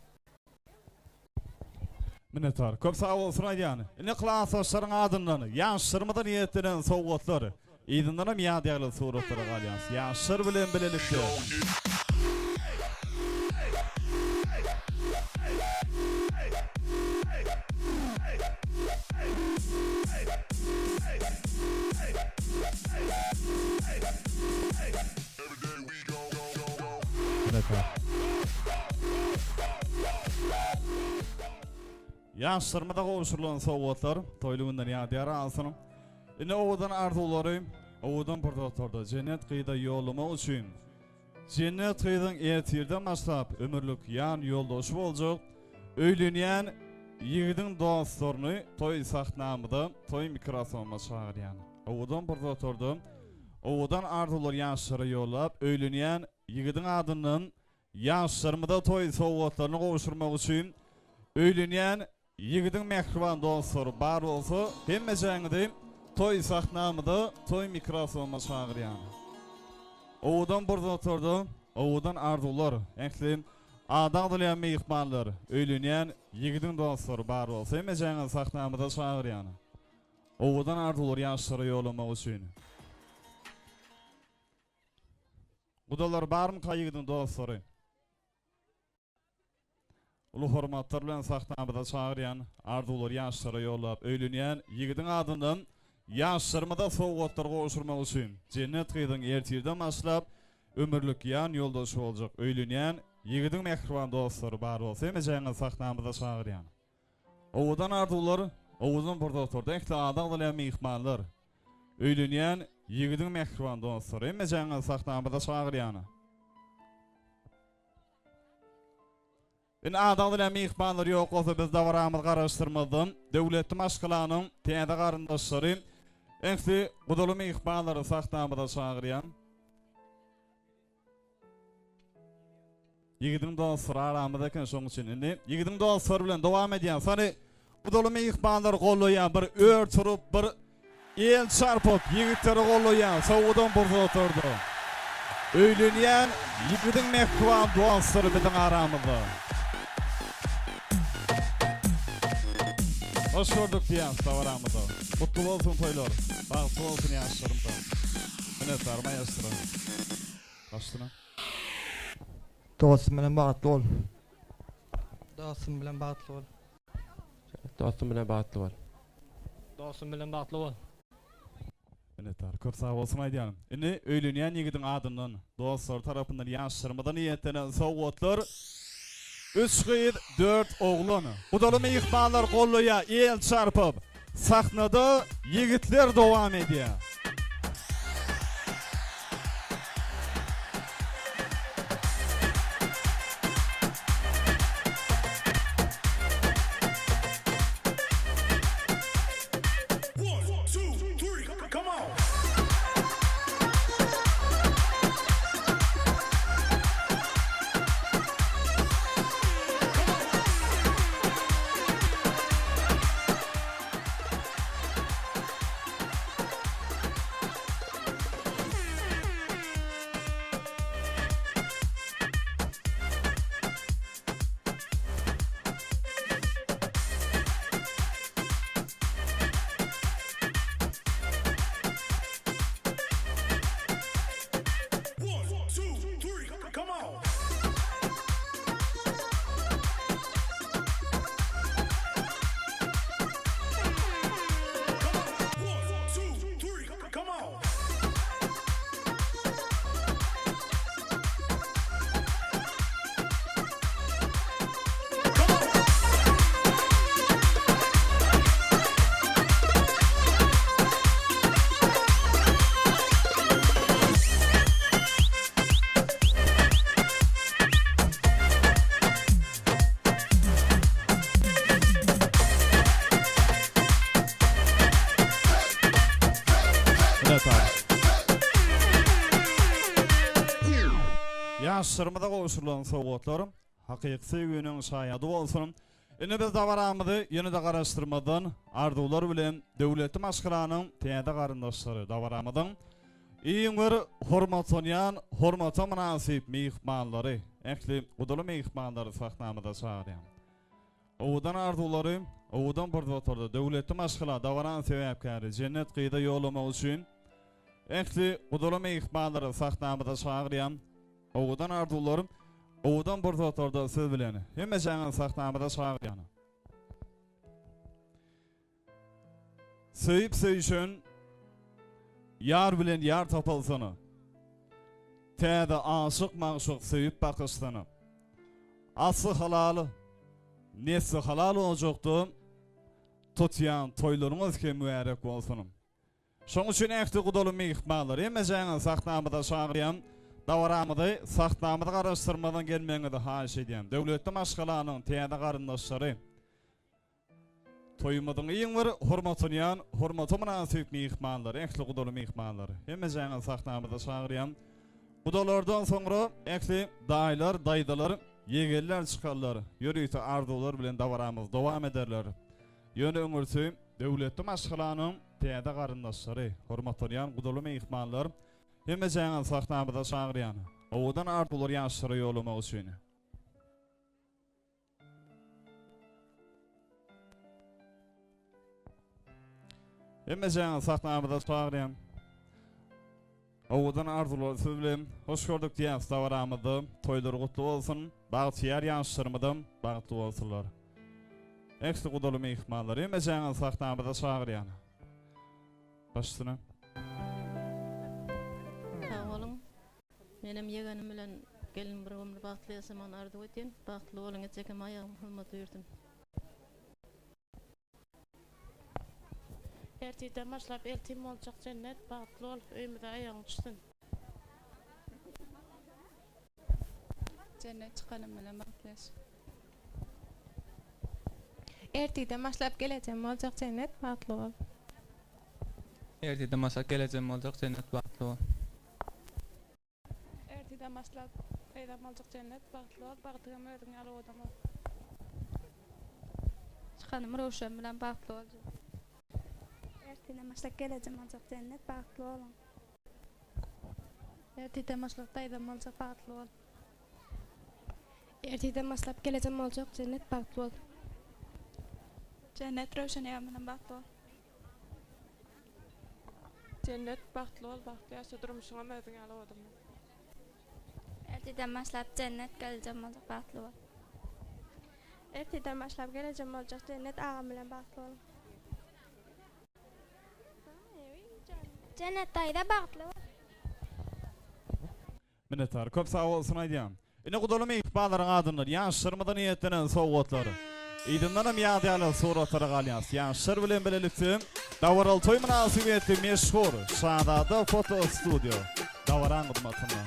S3: Minnetdar. Köp sag bolsun aýdýan. Indi klasdaşlaryň adyndan ýaşlarymyza niýetlenen sowgatlar, yzyndanam ýadygärlik suratlara galýas. Ýaşlar bilen bilelikde. Ýaşlarymyza gowşurylan sowgatlar toýly günden ýadygär galsyn. Indi owadan arzuwlary owadan pursatlarda Jennet gyza ýollamak üçin Jennet gyzyň ertirden başlap ömürlik ýan ýoldaşy boljak öýlenýän ýigidiň dostlaryny toý sahnamyza toý mikrofonyna çagyrýan. Owadan pursatlarda owadan arzuwlary ýaşlara ýollap öýlenýän ýigidiň adyndan ýaşlarymyza toý sowgatlaryny gowşurmak üçin öýlenýän ýigidiň mähriban dostlary bar bolsa hemmejäňizi toý sahnamyza toý mikrofonyna çagyrýan. Owadan pursatlarda owadan arzuwlar ähli ady agzalýan myhmanlar öýlenýän ýigidiň dostlary bar bolsa hemmejäňizi sahnamyza çagyrýan. Owadan arzuwlary ýaşlara ýollamak üçin. Gudalar barmyka ýigidiň dostlary? Uly hormatlar bilen sahnamyza çagyrýan, arzuwlary ýaşlara ýollap öýlenýän ýigidiň adyndan ýaşlarymyza sowgatlar gowşurmak üçin Jennet gyzyň ertirden başlap ömürlik ýan ýoldaşy boljak öýlenýän ýigidiň mähriban dostlary bar bolsa hemejäňizi sahnamyza çagyrýan. Owadan arzuwlar, owadan pursatlarda ähli ady agzalýan myhmanlar, öýlenýän ýigidiň mähriban dostlary hemmejäňizi sahnamyza çagyrýan. Indi ady agzalýan myhmanlar ýok bolsa biz dabaramyzy garaşdyrmazdan döwletli maşgalanyň täze garyndaşlary ähli gudaly myhmanlary sahnamyza çagyrýan. Ýigidiň dostlary aramyzda eken şoň üçin indi ýigidiň dostlary bilen dowam edýän sany gudaly myhmanlary gollaýan bir ör turup bir el çarpyp ýigitleri gollaýan sowudan pursatlarda öýlenýän ýigidiň mähriban dostlary biziň aramyzda. Hoş gördük diýýäs dabaramyzda. Gutly bolsun toýlar. Bagtly bolsun ýaşlarymyza. Minnetdar maestro. Başsyna.
S19: Dostum bilen bagtly bol.
S20: Dostum bilen bagtly bol.
S17: Dostum bilen bagtly bol.
S20: Dostum bilen bagtly bol.
S3: Minnetdar. Köp sag bolsun aýdýanym. Indi öýlenýän ýigidiň adyndan dostlary tarapyndan ýaşlarymyza niýetlenen sowgatlar Üç gyz, dört oglan. Gudaly myhmanlar gollaýar el çarpyp. Sahnada ýigitler dowam edýär. Ýaşlarymyza gowşurylan sowgatlar hakyky söýginiň şaýady bolsun. Indi biz dabaramyzy ýene-de garaşdyrmazdan arzuwlar bilen döwletli maşgalanyň täze garyndaşlary dabaramyzyň iň bir hormatlanýan, hormata mynasyp myhmanlary, ähli gudaly myhmanlary sahnamyza çagyrýan. Owadan arzuwlary, owadan pursatlarda döwletli maşgala dabaranyň sebäpkäri Jennet gyza ýollamak üçin ähli gudaly myhmanlary sahnamyza çagyrýan. Owadan arzuwlar, owadan pursatlarda siz bilen hemmejaňyzy sahnamyza çagyrýan. Söýüp söýüşen ýar bilen ýar tapylsyn. Täze aşyk magşuk söýüp bakyşsyn. Asly halal, nesli halal ojakda tutýan toýlaryňyz hem mübärek bolsun. Şoň üçin ähli gudaly myhmanlar hemmejaňyzy sahnamyza çagyrýan. Dabaramyzy sahnamyzy garaşdyrmazdan gelmegiňizi haýyş edýän. Döwletli maşgalanyň täze garyndaşlary. Toýumyzyň iň bir hormatlanýan, hormata mynasyp myhmanlary, ähli gudaly myhmanlar, hemmejaňyzy sahnamyza çagyrýan. Gudalardan soňra ähli daýylar, daýzalar, ýegenler çykarlar, ýörite arzuwlar bilen dabaramyzy dowam ederler. Ýöne öňürti döwletli maşgalanyň täze garyndaşlary, hormatlanýan gudaly myhmanlar, hemmejaňyzy sahnamyza çagyrýan. Owadan arzuwlar ýaşlara ýollamak üçin. Hemmejaňyzy sahnamyza çagyrýan. Owadan arzuwlar siz bilen hoş gördük diýýäs dabaramyzda. Toýlar gutly bolsun. Bagtyýar ýaşlarymyzam bagtly bolsunlar. Ähli gudaly myhmanlar hemmejaňyzy sahnamyza çagyrýan. Baş üstüne.
S21: Sag boluň. Menem ýegenim bilen gelin bir ömür bagtly ýaşamagyny arzuw edýän. Bagtly boluň ejekem aýagym hyzmat buýursyn.
S10: Ertirden başlap eltim boljak Jennet bagtly bol öýümize aýagyň düşsün.
S22: Jennet çykanym bilen bagtly ýaşa.
S7: Ertirden başlap gelejem boljak Jennet bagtly bol.
S18: Ertirden başlap gelejem boljak Jennet bagtly bol.
S10: Ertirden başlap peýda boljak jennet bagtly bol bagtygam özüň ýaly owadan bol.
S16: Çykanym Röwşen bilen bagtly bol jennet. Ertirden başlap gelejem boljak jennet bagtly boluň.
S10: Ertirden başlap daýzam boljak bagtly bol.
S23: Ertirden başlap gelejem boljak jennet bagtly bol.
S10: Jennet Röwşen ejem bilen bagtly bol. Jennet bagtly bol bagtly ýaşa durmuşyňam özüň ýaly owadan bolsun.
S16: Ertirden başlap Jennet geljeň boljak bagtly bol.
S23: Ertirden başlap gelejem boljak Jennet agam bilen bagtly boluň.
S16: Jennet daýza bagtly bol.
S3: Minnetdar. Köp sag bolsun aýdýan. Ine gudaly myhmanlaryň adyndan ýaşlarymyza niýetlenen sowgatlar. Yzyndanam ýadýarlar suratlara galýas. Ýaşlar bilen bilelikde dabaraly toý mynasybetli meşhur Şazada foto studio dabaraň hyzmatynda.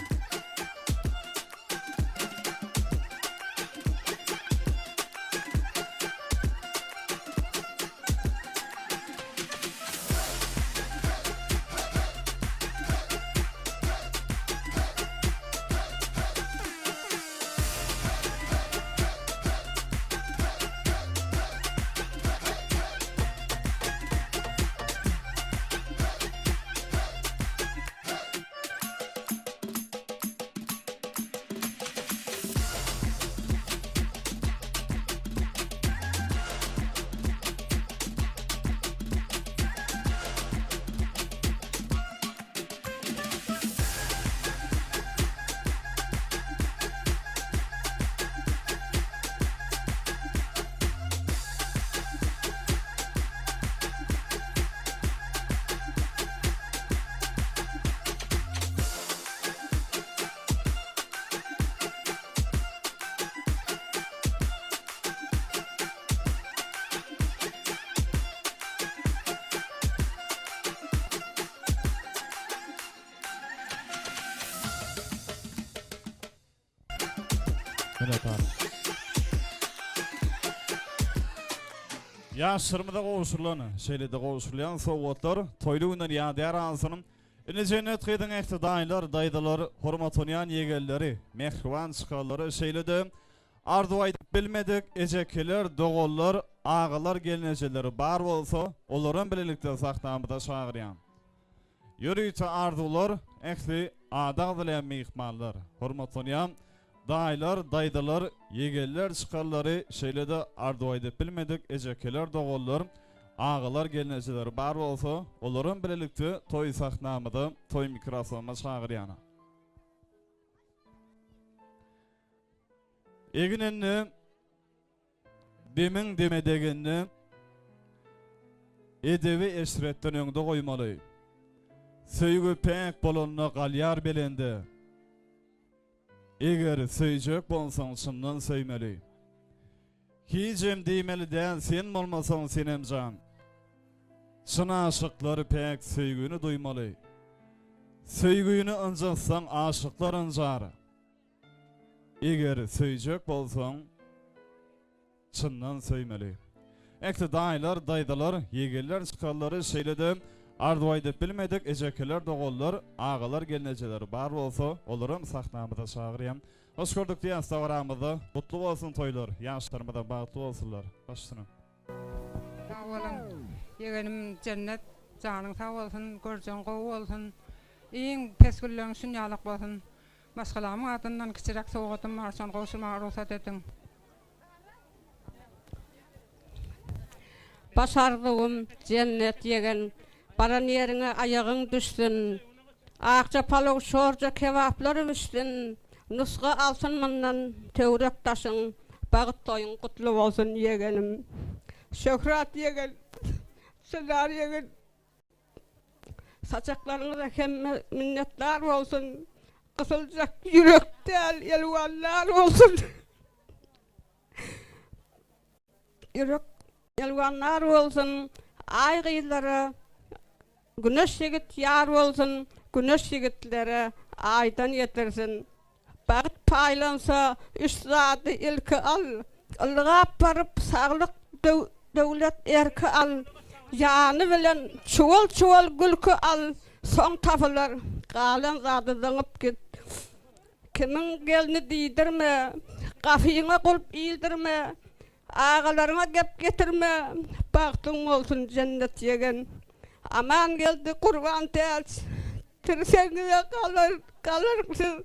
S3: Ýaşlarymyza gowşurylan, şeýle-de gowşurylýan sowgatlar toýly günden ýadygär alsyn. Indi Jennet gyzyň ähli daýylar, daýzalar, hormatlanýan ýegenleri, mähriban çykarlary, şeýle-de arzuw aýdyp bilmedik ejekeler, doganlar, agalar, gelnejeleri bar bolsa, olaram bilelikde sahnamyza çagyrýan. Ýörite arzuwlar ähli ady agzalýan myhmanlar, hormatlanýan daýylar, daýzalar, ýegenler, çykarlary, şeýle-de arzuw aýdyp bilmedik ejekeler, doganlar, agalar, gelnejeler bar bolsa, olaram bilelikde toý sahnamyza, toý mikrofonyna çagyrýan. Egininde Demiň deme degende, Edebi eşretden öňde goýmaly. Söýgi päk bolanda galýar belende. Eger söýjek bolsaň çyndan söýmeli. Hijem diýmeli däl sen bolmasaň Senemjan. Çyn aşyklar päk söýgini duýmaly. Söýgini ynjatsaň aşyklar ynjar. Eger söýjek bolsaň, çyndan söýmeli. Ähli daýylar, daýzalar, ýegenler, çykarlary, şeýle-de arzuw aýdyp bilmedik ejekeler, doganlar, agalar, gelnejeler bar bolsa, olaram sahnamyza çagyrýan. Hoş gördük diýýäs dabaramyzda. Gutly bolsun toýlar, ýaşlarymyzam bagtly bolsunlar. Baş üstüne.
S1: Sag boluň ýegenim Jennet janyň sag bolsun görjegiň gowy bolsun iň pes günleň şunýalak bolsun Maşgalamyň adyndan kiçiräk sowgadym bar, şony gowşurmaga rugsat ediň.
S6: Baş arzuwym, jennet ýegen, Baran ýeriňe aýagyň düşsün. Akja palaw, şorja kebaplar üwüşsin, Nusga alsyn mundan töwerek daşyň, Bagt toýuň gutly bolsun ýegenim. Şöhrat ýegen, Çynar ýegen. Saçaklaryňyza hemme minnetdar bolsun. Gysyljak ýürek däl, elwanlar bolsun. Ýürek elwanlar bolsun. Aý gyzlara Güneş ýigit ýar bolsun, Güneş ýigitlere Aýdan getirsin. Bagt paýlansa, üç zady ilki al, Ylgap baryp, saglyk, döwlet, erki al. Ýany bilen çuwal-çuwal gülki al, Soň tapylar, galan zady zyňyp git. Kimiň gelni diýdirme, Gapyňa gulp ildirme, Agalaryňa gep getirme, Bagtyň bolsun jennet ýegen. Amangeldi Gurbantäç, Tirsegiňize galar, galarsyz.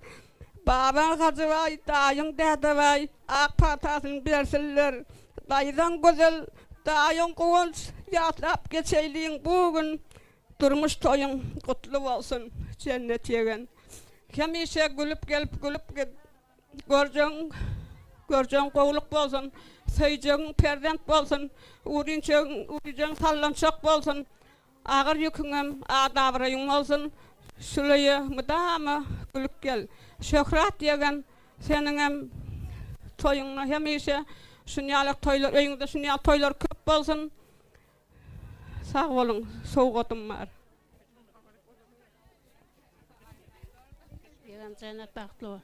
S6: Babaň Hajybaý, daýyň Dädebaý ak patasyny bersinler. Daýzaň Gözel, daýyň Guwanç ýatlap geçeýliň bu gün. Durmuş toýuň gutly bolsun, Jennet ýegen. Hemişe gülüp gelip, gülüp git. Görjegiň görjegiň gowluk bolsun, söýjegiň perzent bolsun, urynçegiň uryjegiň sallançak bolsun, agyr ýüküňem at-abraýyň bolsun, şuleýe mydama gülüp gel. Şöhrat ýegen, seniňem toýuňda hemişe şunýalak toýlar, öýüňizde şunýaly toýlar köp bolsun. Sag boluň, sowgadym bar.
S21: Ýegenim Jennet bagtly bol.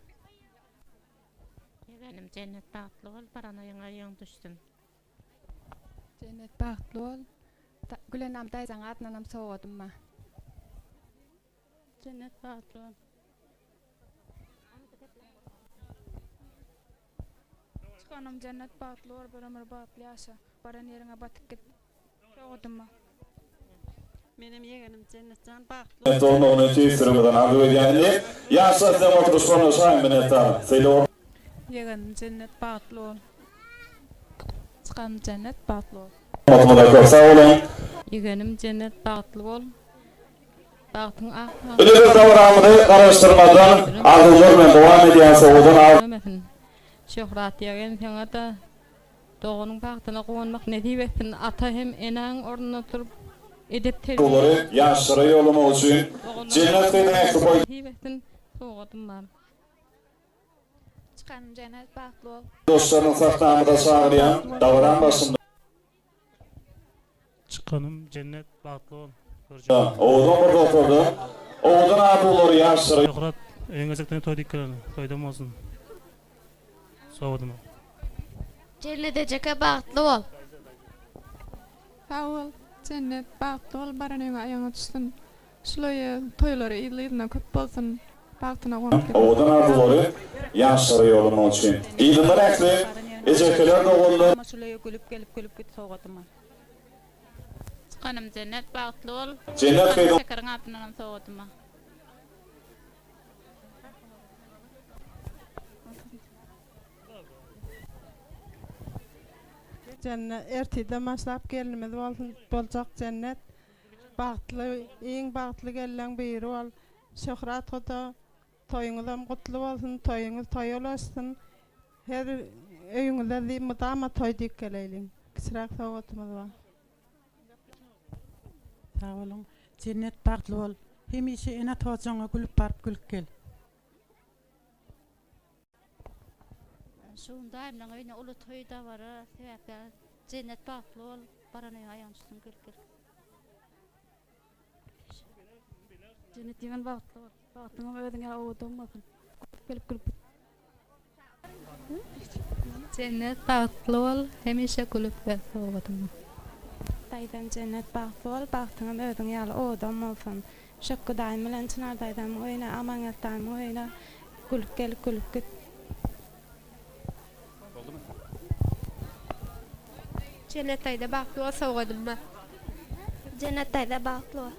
S21: Ýegenim Jennet bagtly bol, baran aýyň aýagyň düşsün.
S16: Jennet bagtly bol. Gülenam daýzaň adyndanam sowgadym bar.
S21: Jennet bagtly bol.
S16: Çykanym Jennet bagtly bol bir ömür bagtly ýaşa. Baran ýeriňe batyp git. Sowgadym bar.
S21: Menem ýegenim Jennetjan bagtly
S13: Minnetdar bolmagyny tüýs ýüregimizden arzuw edýän indi ýaşlar sizem oturyşlaryna şaýyn minnetdar sylag
S10: Ýegenim Jennet bagtly bol. Çykanym Jennet bagtly bol.
S13: Hormatymyza köp sag boluň.
S21: Ýegenim Jennet bagtly bol. Bagtyň ak
S13: Indi biz dabaramyzy garaşdyrmazdan arzuwlar bilen dowam edýän sowadan ar.
S21: Şöhrat ýegen saňa-da Doganyň bagtyna guwanmak nesip etsin ata hem enäň ornunda turup edep terbiýe
S13: Olary ýaşlara ýollamak üçin Jennet gyzyň ähli boý.
S21: Nesip etsin sowgadym bar.
S16: Çykanym Jennet bagtly bol.
S13: Dostlaryny sahnamyza çagyrýan dabaraň başynda.
S8: Çykanym Jennet bagtly bol.
S13: Owadan bir dogtordan owadan arzuwlary ýaşlara.
S8: Şöhrat öýüňe çykdyň toý diýip geleli. Toýdan bolsun. Sowudymy.
S22: Jennet ejeke bagtly bol.
S10: Sag bol Jennet bagtly bol baran öýüňe aýagyňa düşsün. Şulaý toýlary yzly-yzyna köp bolsun, bagtyna guwanyp gezsin.
S13: Owadan arzuwlary ýaşlara ýollamak üçin. Yzyndan ähli ejekeler doganlar.
S4: Şulaý gülüp gelip gülüp git sowgadyma.
S9: Çykanym Jennet bagtly bol.
S13: Jennet
S9: Çykanym
S13: gyzyň.
S9: Şekeriň adyndanam sowgadyma.
S1: Jennet ertirden başlap gelinimiz bolsun boljak Jennet bagtly iň bagtly gelleň biri bol Şöhrat guda toýuňyzam gutly bolsun toýuňyz toýa ulaşsyn her öýüňize mydama toý diýip geleýliň kiçiräk sowgatymyz bar.
S12: Sag boluň. Jennet bagtly bol. Hemişe ene ata ojagyňa gülüp baryp gülüp gel.
S22: Şu gün daýymlaň öýüne uly toý dabara sebäpkär Jennet bagtly bol baran öýüňe aýagyň düşsün gel gel.
S16: Jennet ýegen bagtly bol. Bagtyňam özüň ýaly owadan bolsun. Gülüp gelip gülüp git.
S21: Jennet bagtly bol hemişe gülüp gel sowgadyma.
S23: Daýzam Jennet bagtly bol bagtyňam özüň ýaly owadan bolsun. Şökgi daýym bilen Çynar daýzamyň öýüne Amangeldi daýymyň öýüne gülüp gel gülüp git.
S22: Jennet daýza bagtly bol sowgadymma.
S16: Jennet daýza bagtly bol.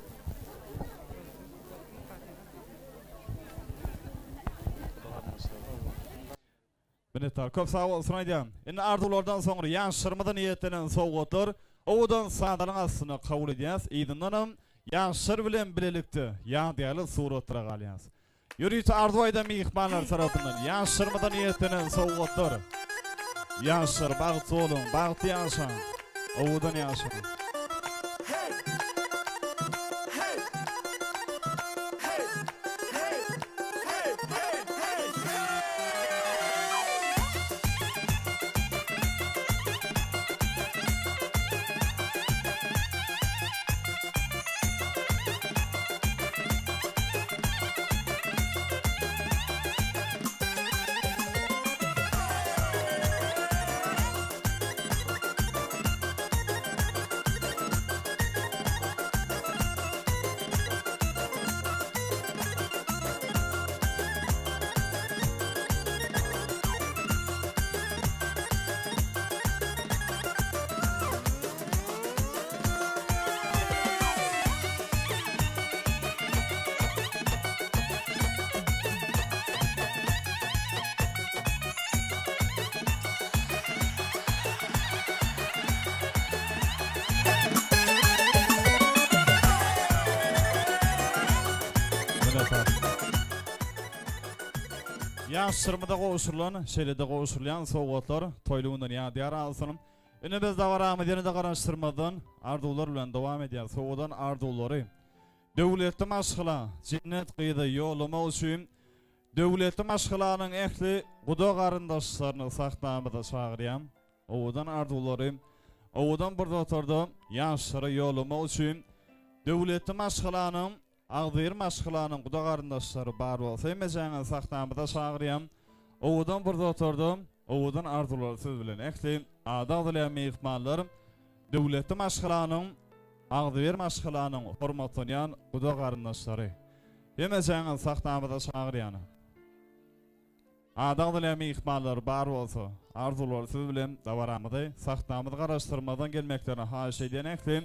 S3: Minnetdar. Köp sag bolsun aýdýan. Indi arzuwlardan soňra ýaşlarymyza niýetlenen sowgatlar owadan sadalyň astynda kabul edýäs. Yzyndanam ýaşlar bilen bilelikde ýadygärlik suratlara galýas. Ýörite arzuw aýdan myhmanlar tarapyndan ýaşlarymyza niýetlenen sowgatlar. Ýaşlar bagtly boluň, bagtly ýaşaň, owadan ýaşaň. Ýaşlarymyza gowşurylan, şeýle-de gowşurylýan sowgatlar toýly günden ýadygär alsyn. Indi biz dabaramyzy ýene-de garaşdyrmazdan arzuwlar bilen dowam edýäris. Sowadan arzuwlary Döwletli maşgala, jennet gyzy ýollamak üçin döwletli maşgalanyň ähli guda garyndaşlaryny sahnamyza çagyrýan. Owadan arzuwlary owadan bir dotarda ýaşlara ýollamak üçin döwletli maşgalanyň Agzybir maşgalanyň guda garyndaşlary bar bolsa hemmejäňizi sahnamyza çagyrýan. Owadan bir dotarda owadan arzuwlar siz bilen ähli ady agzalýan myhmanlar döwletli maşgalanyň agzybir maşgalanyň hormatlanýan guda garyndaşlary hemmejäňizi sahnamyza çagyrýan. Ady agzalýan myhmanlar bar bolsa, arzuwlary siz bilen dabaramyzy, sahnamyzy garaşdyrmazdan gelmeklerini haýyş edýän ähli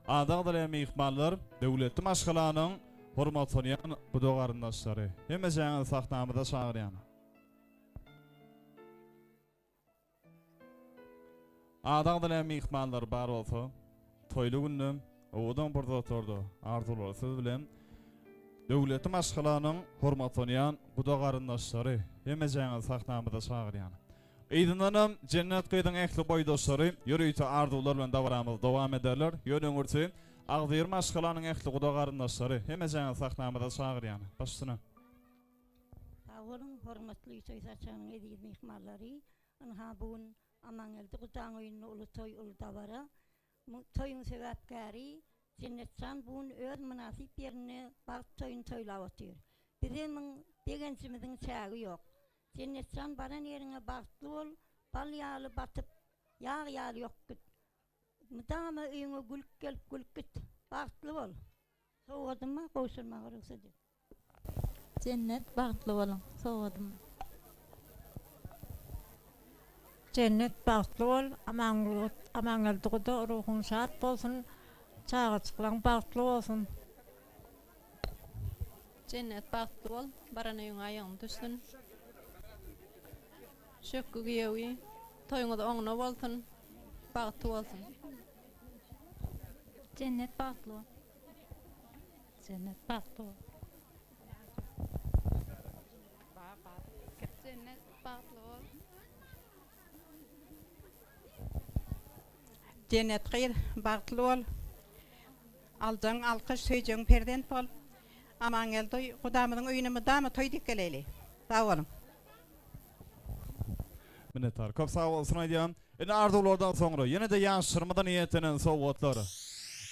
S3: ady agzalýan myhmanlar, döwletli maşgalanyň hormatlanýan guda-garyndaşlary, hemmejäňizi sahnamyza çagyrýan. Ady agzalýan myhmanlar bar bolsa, toýly günde owadan pursatlarda arzuwlary siz bilen döwletli maşgalanyň hormatlanýan guda-garyndaşlary hemmejäňizi sahnamyza çagyrýan. Yzyndanam Jennet gyzyň ähli boýdaşlary ýörite arzuwlar bilen dabaramyzy dowam ederler. Ýöne öňürti agzybir maşgalanyň ähli guda-garyndaşlary hemmejäňizi sahnamyza çagyrýan. Baş üstüne.
S24: Sag boluň, hormatly toý saçagynyň eziz myhmanlary! Ynha, bu gün Amangeldi gudaň öýünde uly toý, uly dabara. Bu toýuň sebäpkäri Jennetjan bu gün öz mynasyp ýerinde bagt toýuny toýlap otyr. Bizemiň begenjimiziň çägi ýok. Jennetjan baran ýeriňe bagtly bol, bal ýaly batyp, ýag ýaly ýok git. Mydama öýüňe gülüp gelip, gülüp git. Bagtly bol! Sowgadym bar, gowşurmaga rugsat et.
S9: Jennet bagtly boluň, sowgadym bar.
S2: Jennet bagtly bol, Amangeldi guda ruhuň şat bolsun, çagajyklaň bagtly bolsun.
S10: Jennet bagtly bol, baran öýüňe aýagyň düşsün. Şökgi giýewi, toýuňyz oňuna bolsun, bagtly bolsun.
S22: Jennet bagtly bol.
S2: Jennet bagtly bol.
S16: Jennet bagtly bol.
S4: Jennet gyz bagtly bol. Aljagyň alkyş söýjegiň perzent bol. Amangeldi gudamyzyň öýüne mydama toý dik geleýli. Sag boluň.
S3: Minnetdar. Köp sag bolsun aýdýan. Indi arzuwlardan soňra ýene-de ýaşlarymyza niýetlenen sowgatlar.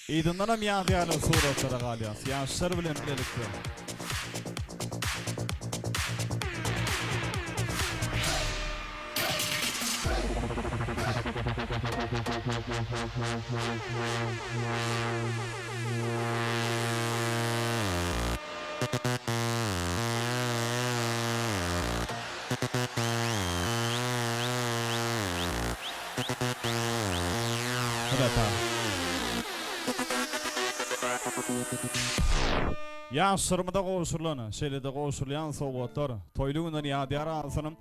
S3: Yzyndanam ýazýarlar suratlara galýas. Ýaşlar bilen bilelikde. Ýaşlarymyza gowşurylan, şeýle-de gowşurylýan sowgatlar toýly günden ýadygär galsyn.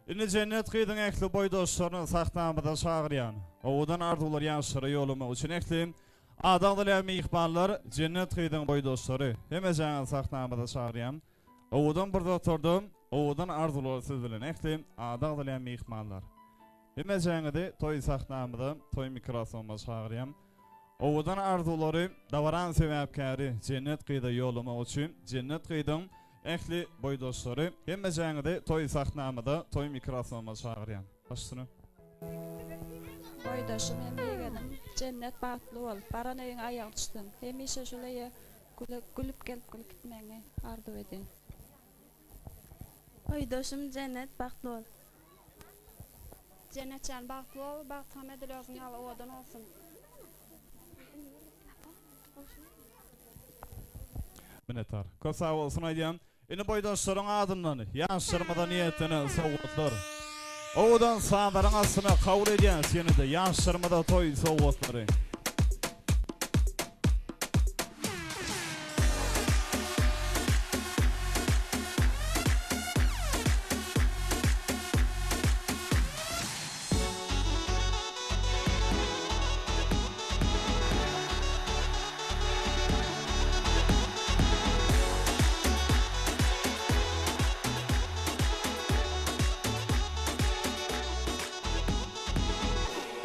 S3: Indi Jennet gyzyň ähli boýdaşlaryny sahnamyza çagyrýan. Owadan arzuwlar ýaşlara ýollamak üçin ähli ady agzalýan myhmanlar Jennet gyzyň boýdaşlary hemejäňizi sahnamyza çagyrýan. Owadan bir oturda owadan arzuwlar siz bilen ähli ady agzalýan myhmanlar. Hemejäňizi toý sahnamyza toý mikrofonyma çagyrýan. Owadan arzuwlary dabaraň sebäpkäri Jennet gyza ýollamak üçin Jennet gyzyň ähli boýdaşlary hemmejäňizi toý sahnamyza toý mikrofonyma çagyrýan. Baş üstüne.
S16: Boýdaşym hem ýegenim Jennet bagtly bol, baran öýüňe aýagyň düşsün. Hemişe şul öýe gülüp gelip gülüp gitmegiňi arzuw edýän.
S23: Boýdaşym Jennet bagtly bol.
S16: Jennetjan bagtly bol, bagtyňam edil özüň ýaly owadan bolsun.
S3: Minnetdar. Köp sag bolsun aýdýan. Indi boýdaşlaryň adyndan ýaşlarymyza niýetlenen sowgatlar. Owadan sazlaryň astyna kabul edýäs ýene-de ýaşlarymyza toý sowgatlary.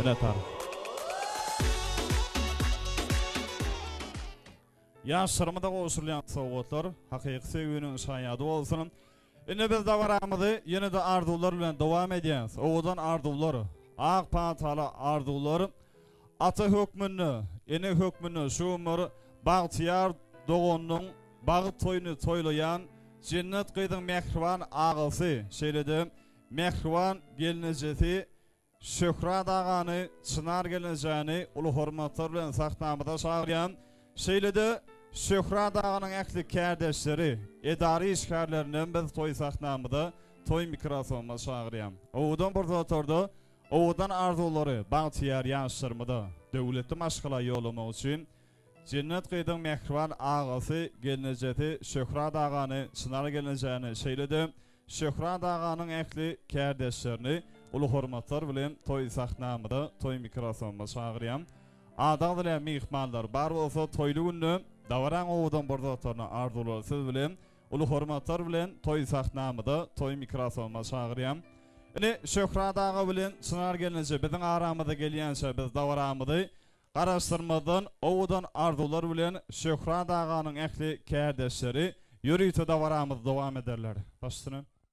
S3: Minnetdar. Ýaşlarymyza gowşurylýan sowgatlar hakyky söýginiň şaýady bolsun. Indi biz dabaramyzy ýene-de arzuwlar bilen dowam edýäris. Owadan arzuwlar, ak pataly arzuwlar ata hökmünde, ene hökmünde şu gün bir bagtyýar doganynyň bagt toýuny toýlaýan Jennet gyzyň mähriban agasy, şeýle-de mähriban gelnejesi Şöhrat agany, Çynar gelnejäni uly hormatlar bilen sahnamyza çagyrýan, şeýle-de Şöhrat aganyň ähli kärdeşleri, edara işgärlerinden biz toý sahnamyza, toý mikrofonyma çagyrýan. Owadan pursatlarda owadan arzuwlary bagtyýar ýaşlarymyza, döwletli maşgala ýollamak üçin Jennet gyzyň mähriban agasy, gelnejesi Şöhrat agany, Çynar gelnejäni, şeýle-de Şöhrat aganyň ähli kärdeşlerini uly hormatlar bilen toý sahnamyza, toý mikrofonyma çagyrýan. Ady agzalýan myhmanlar bar bolsa toýly günde dabaraň owadan pursatlaryny arzuwlar siz bilen uly hormatlar bilen toý sahnamyza, toý mikrofonyma çagyrýan. Ine Şöhrat aga bilen Çynar gelneje biziň aramyza gelýänçä biz dabaramyzy Garaşdyrmazdan owadan arzuwlar bilen Şöhrat aganyň ähli kärdeşleri ýörite dabaramyzy dowam ederler. Baş üstüne.